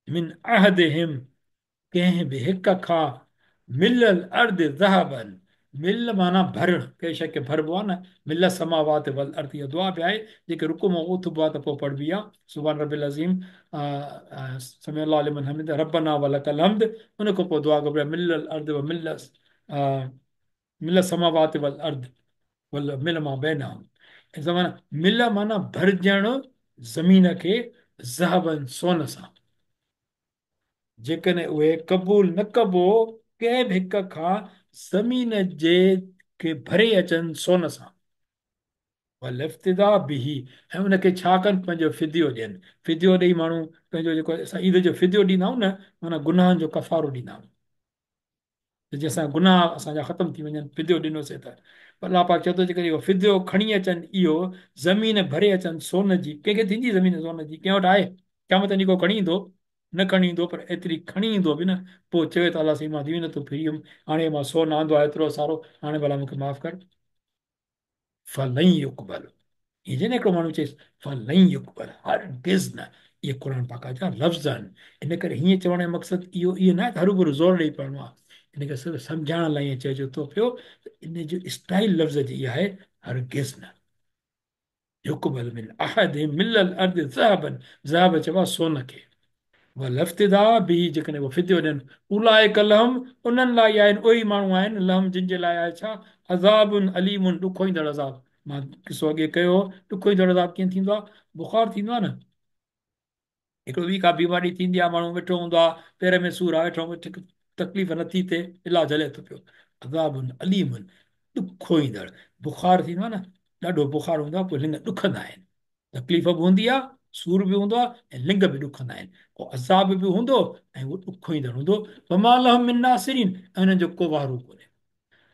मिन अहदिहिम, कंहिं बि हिक खां, मिलल अर्द ज़हबन, मिल माना भरणु, कंहिं शइ खे भरिबो आहे न, मिल समावात वल अर्द, इहा दुआ बि आहे जेके रुकू मां उथबो आहे त पोइ पढ़बी आहे। सुभान रबिल अज़ीम, समी अल्लाह लिमन हमिद, रब्बना वलकल हम्द, उन खां पोइ दुआ घुरबी आहे, मिलल अर्द व मिल, मिल समावात वल अर्द वल मिल मां बैनहुम। ऐं माना मिल माना भरिजणु ज़मीन खे ज़हबन सोन सां। जेकॾहिं उहे क़बूल न कबो कंहिं बि हिक खां ज़मीन जे खे भरे अचनि सोन सां, वल इफ़्तिदा बिही, ऐं उनखे छा कनि? पंहिंजो फिदियो ॾियनि। फिदियो ॾेई माण्हू पंहिंजो जेको असां ईद जो फिदियो ॾींदा आहियूं न, माना गुनाहनि जो कफ़ारो ॾींदा आहियूं, त जंहिं सां गुनाह असांजा ख़तमु थी वञनि, फिदियो ॾिनोसीं त। पर अलाह पाक चए थो जेकॾहिं इहो फिदियो खणी अचनि, इहो ज़मीन भरे अचनि सोन जी, कंहिंखे थींदी ज़मीन सोन जी? कंहिं वटि आहे? क़यामत ॾींहुं को खणी ईंदो? न खणी ईंदो, पर एतिरी खणी ईंदो बि न, पोइ चवे त अलाह साईं मां दीन थो फिरी वियुमि, हाणे मां सोन आंदो आहे एतिरो सारो, हाणे भला मूंखे माफ़ कर। फलई युक़बल, ईअं चए न हिकिड़ो माण्हू चइसि फलई युक़बल, हरगिज़ न। इहे क़ुर पाक जा लफ़्ज़ आहिनि। इन करे हीअं चवण जो मक़सदु इहो इहो न आहे त हरूभरू ज़ोर ॾेई पढ़णो आहे, इन करे सिर्फ़ु सम्झाइण लाइ ईअं चइजो थो पियो त इन जो स्टाइल लफ़्ज़ जी इहा आहे, हरगिज़ न। युक़बल मिन अहद मिलल अर्द ज़हबन, ज़हब चइबो आहे सोन खे। वल इफ़्तिदा बिही, जेकॾहिं उहो फिदियो ॾियनि, उलाइक लहुम, उन्हनि लाइ आहिनि, उहे ई माण्हू आहिनि, लहुम जिन जे लाइ आहे छा? अज़ाबुन अलीमुन, ॾुखोईंदड़ अज़ाब। मां किसो अॻे कयो हो, ॾुखोईंदड़ अज़ाब कीअं थींदो आहे? बुखार थींदो आहे न, हिकिड़ो ॿी का बीमारी थींदी आहे, माण्हू वेठो हूंदो आहे, पेर में सूर आहे, वेठो तकलीफ़ नथी थिए, इलाज हले थो पियो। अज़ाबुन अलीमुन, ॾुखोईंदड़ बुखार थींदो आहे न, ॾाढो बुखार हूंदो आहे, पोइ लिंग ॾुखंदा आहिनि, तकलीफ़ बि हूंदी आहे, सूर बि हूंदो आहे ऐं लिंग बि ॾुखंदा आहिनि, पोइ अज़ाब बि हूंदो ऐं उहो ॾुखोईंदड़ हूंदो। वमा लहुम मिन नासिरीन, ऐं हुननि जो को वारू कोन्हे,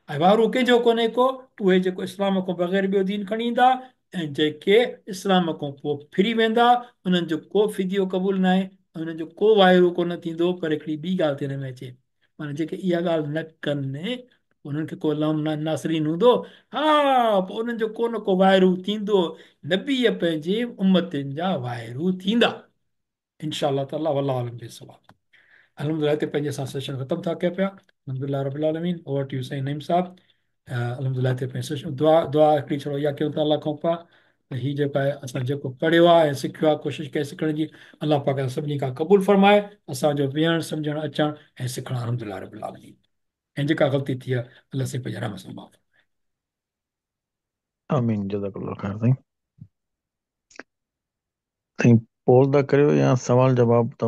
ऐं वारू कंहिंजो कोन्हे को? उहे जेको इस्लाम खां बग़ैर ॿियो दीन खणी ईंदा ऐं जेके इस्लाम खां पोइ फिरी वेंदा, उन्हनि जो को फिदियो क़बूल न आहे, उन्हनि जो को वाहिरू कोन थींदो। पर हिकिड़ी ॿी ॻाल्हि थी हिन में अचे, माना जेके इहा ॻाल्हि न कनि उन्हनि खे को लहुम नासिरीन हूंदो? हा, पोइ उन्हनि जो को न को वाहिरू थींदो। नबी पंहिंजे उम्मतियुनि जा वाहिरू थींदा इंशा ताला, वल्लाहु आलम बिस्सवाब। अल्हम्दुलिल्लाह हिते पंहिंजे असां सेशन ख़तमु था कयूं पिया। अल्हम्दुलिल्लाह रब्बिल आलमीन। Over to you Sain Naeem साहब। अल्हम्दुलिल्लाह हिते पंहिंजो सेशन दुआ दुआ हिकिड़ी छड़ो इहा कयूं था अलाह खां पिया त हीउ जेको आहे असां जेको पढ़ियो आहे ऐं सिखियो आहे, कोशिशि कई सिखण जी, अलाह पाक सभिनी खां क़बूल फरमाए असांजो वेहणु, सम्झणु, अचणु ऐं सिखणु। अल्हम्दुलिल्लाह रब्बिल आलमीन। ऐं जेका ग़लती थी आहे अलाह साईं पंहिंजे रहम सां माफ़। आमीन। जज़ाकल्लाह ख़ैर साईं। साईं पोल था करियो या सवाल जवाब त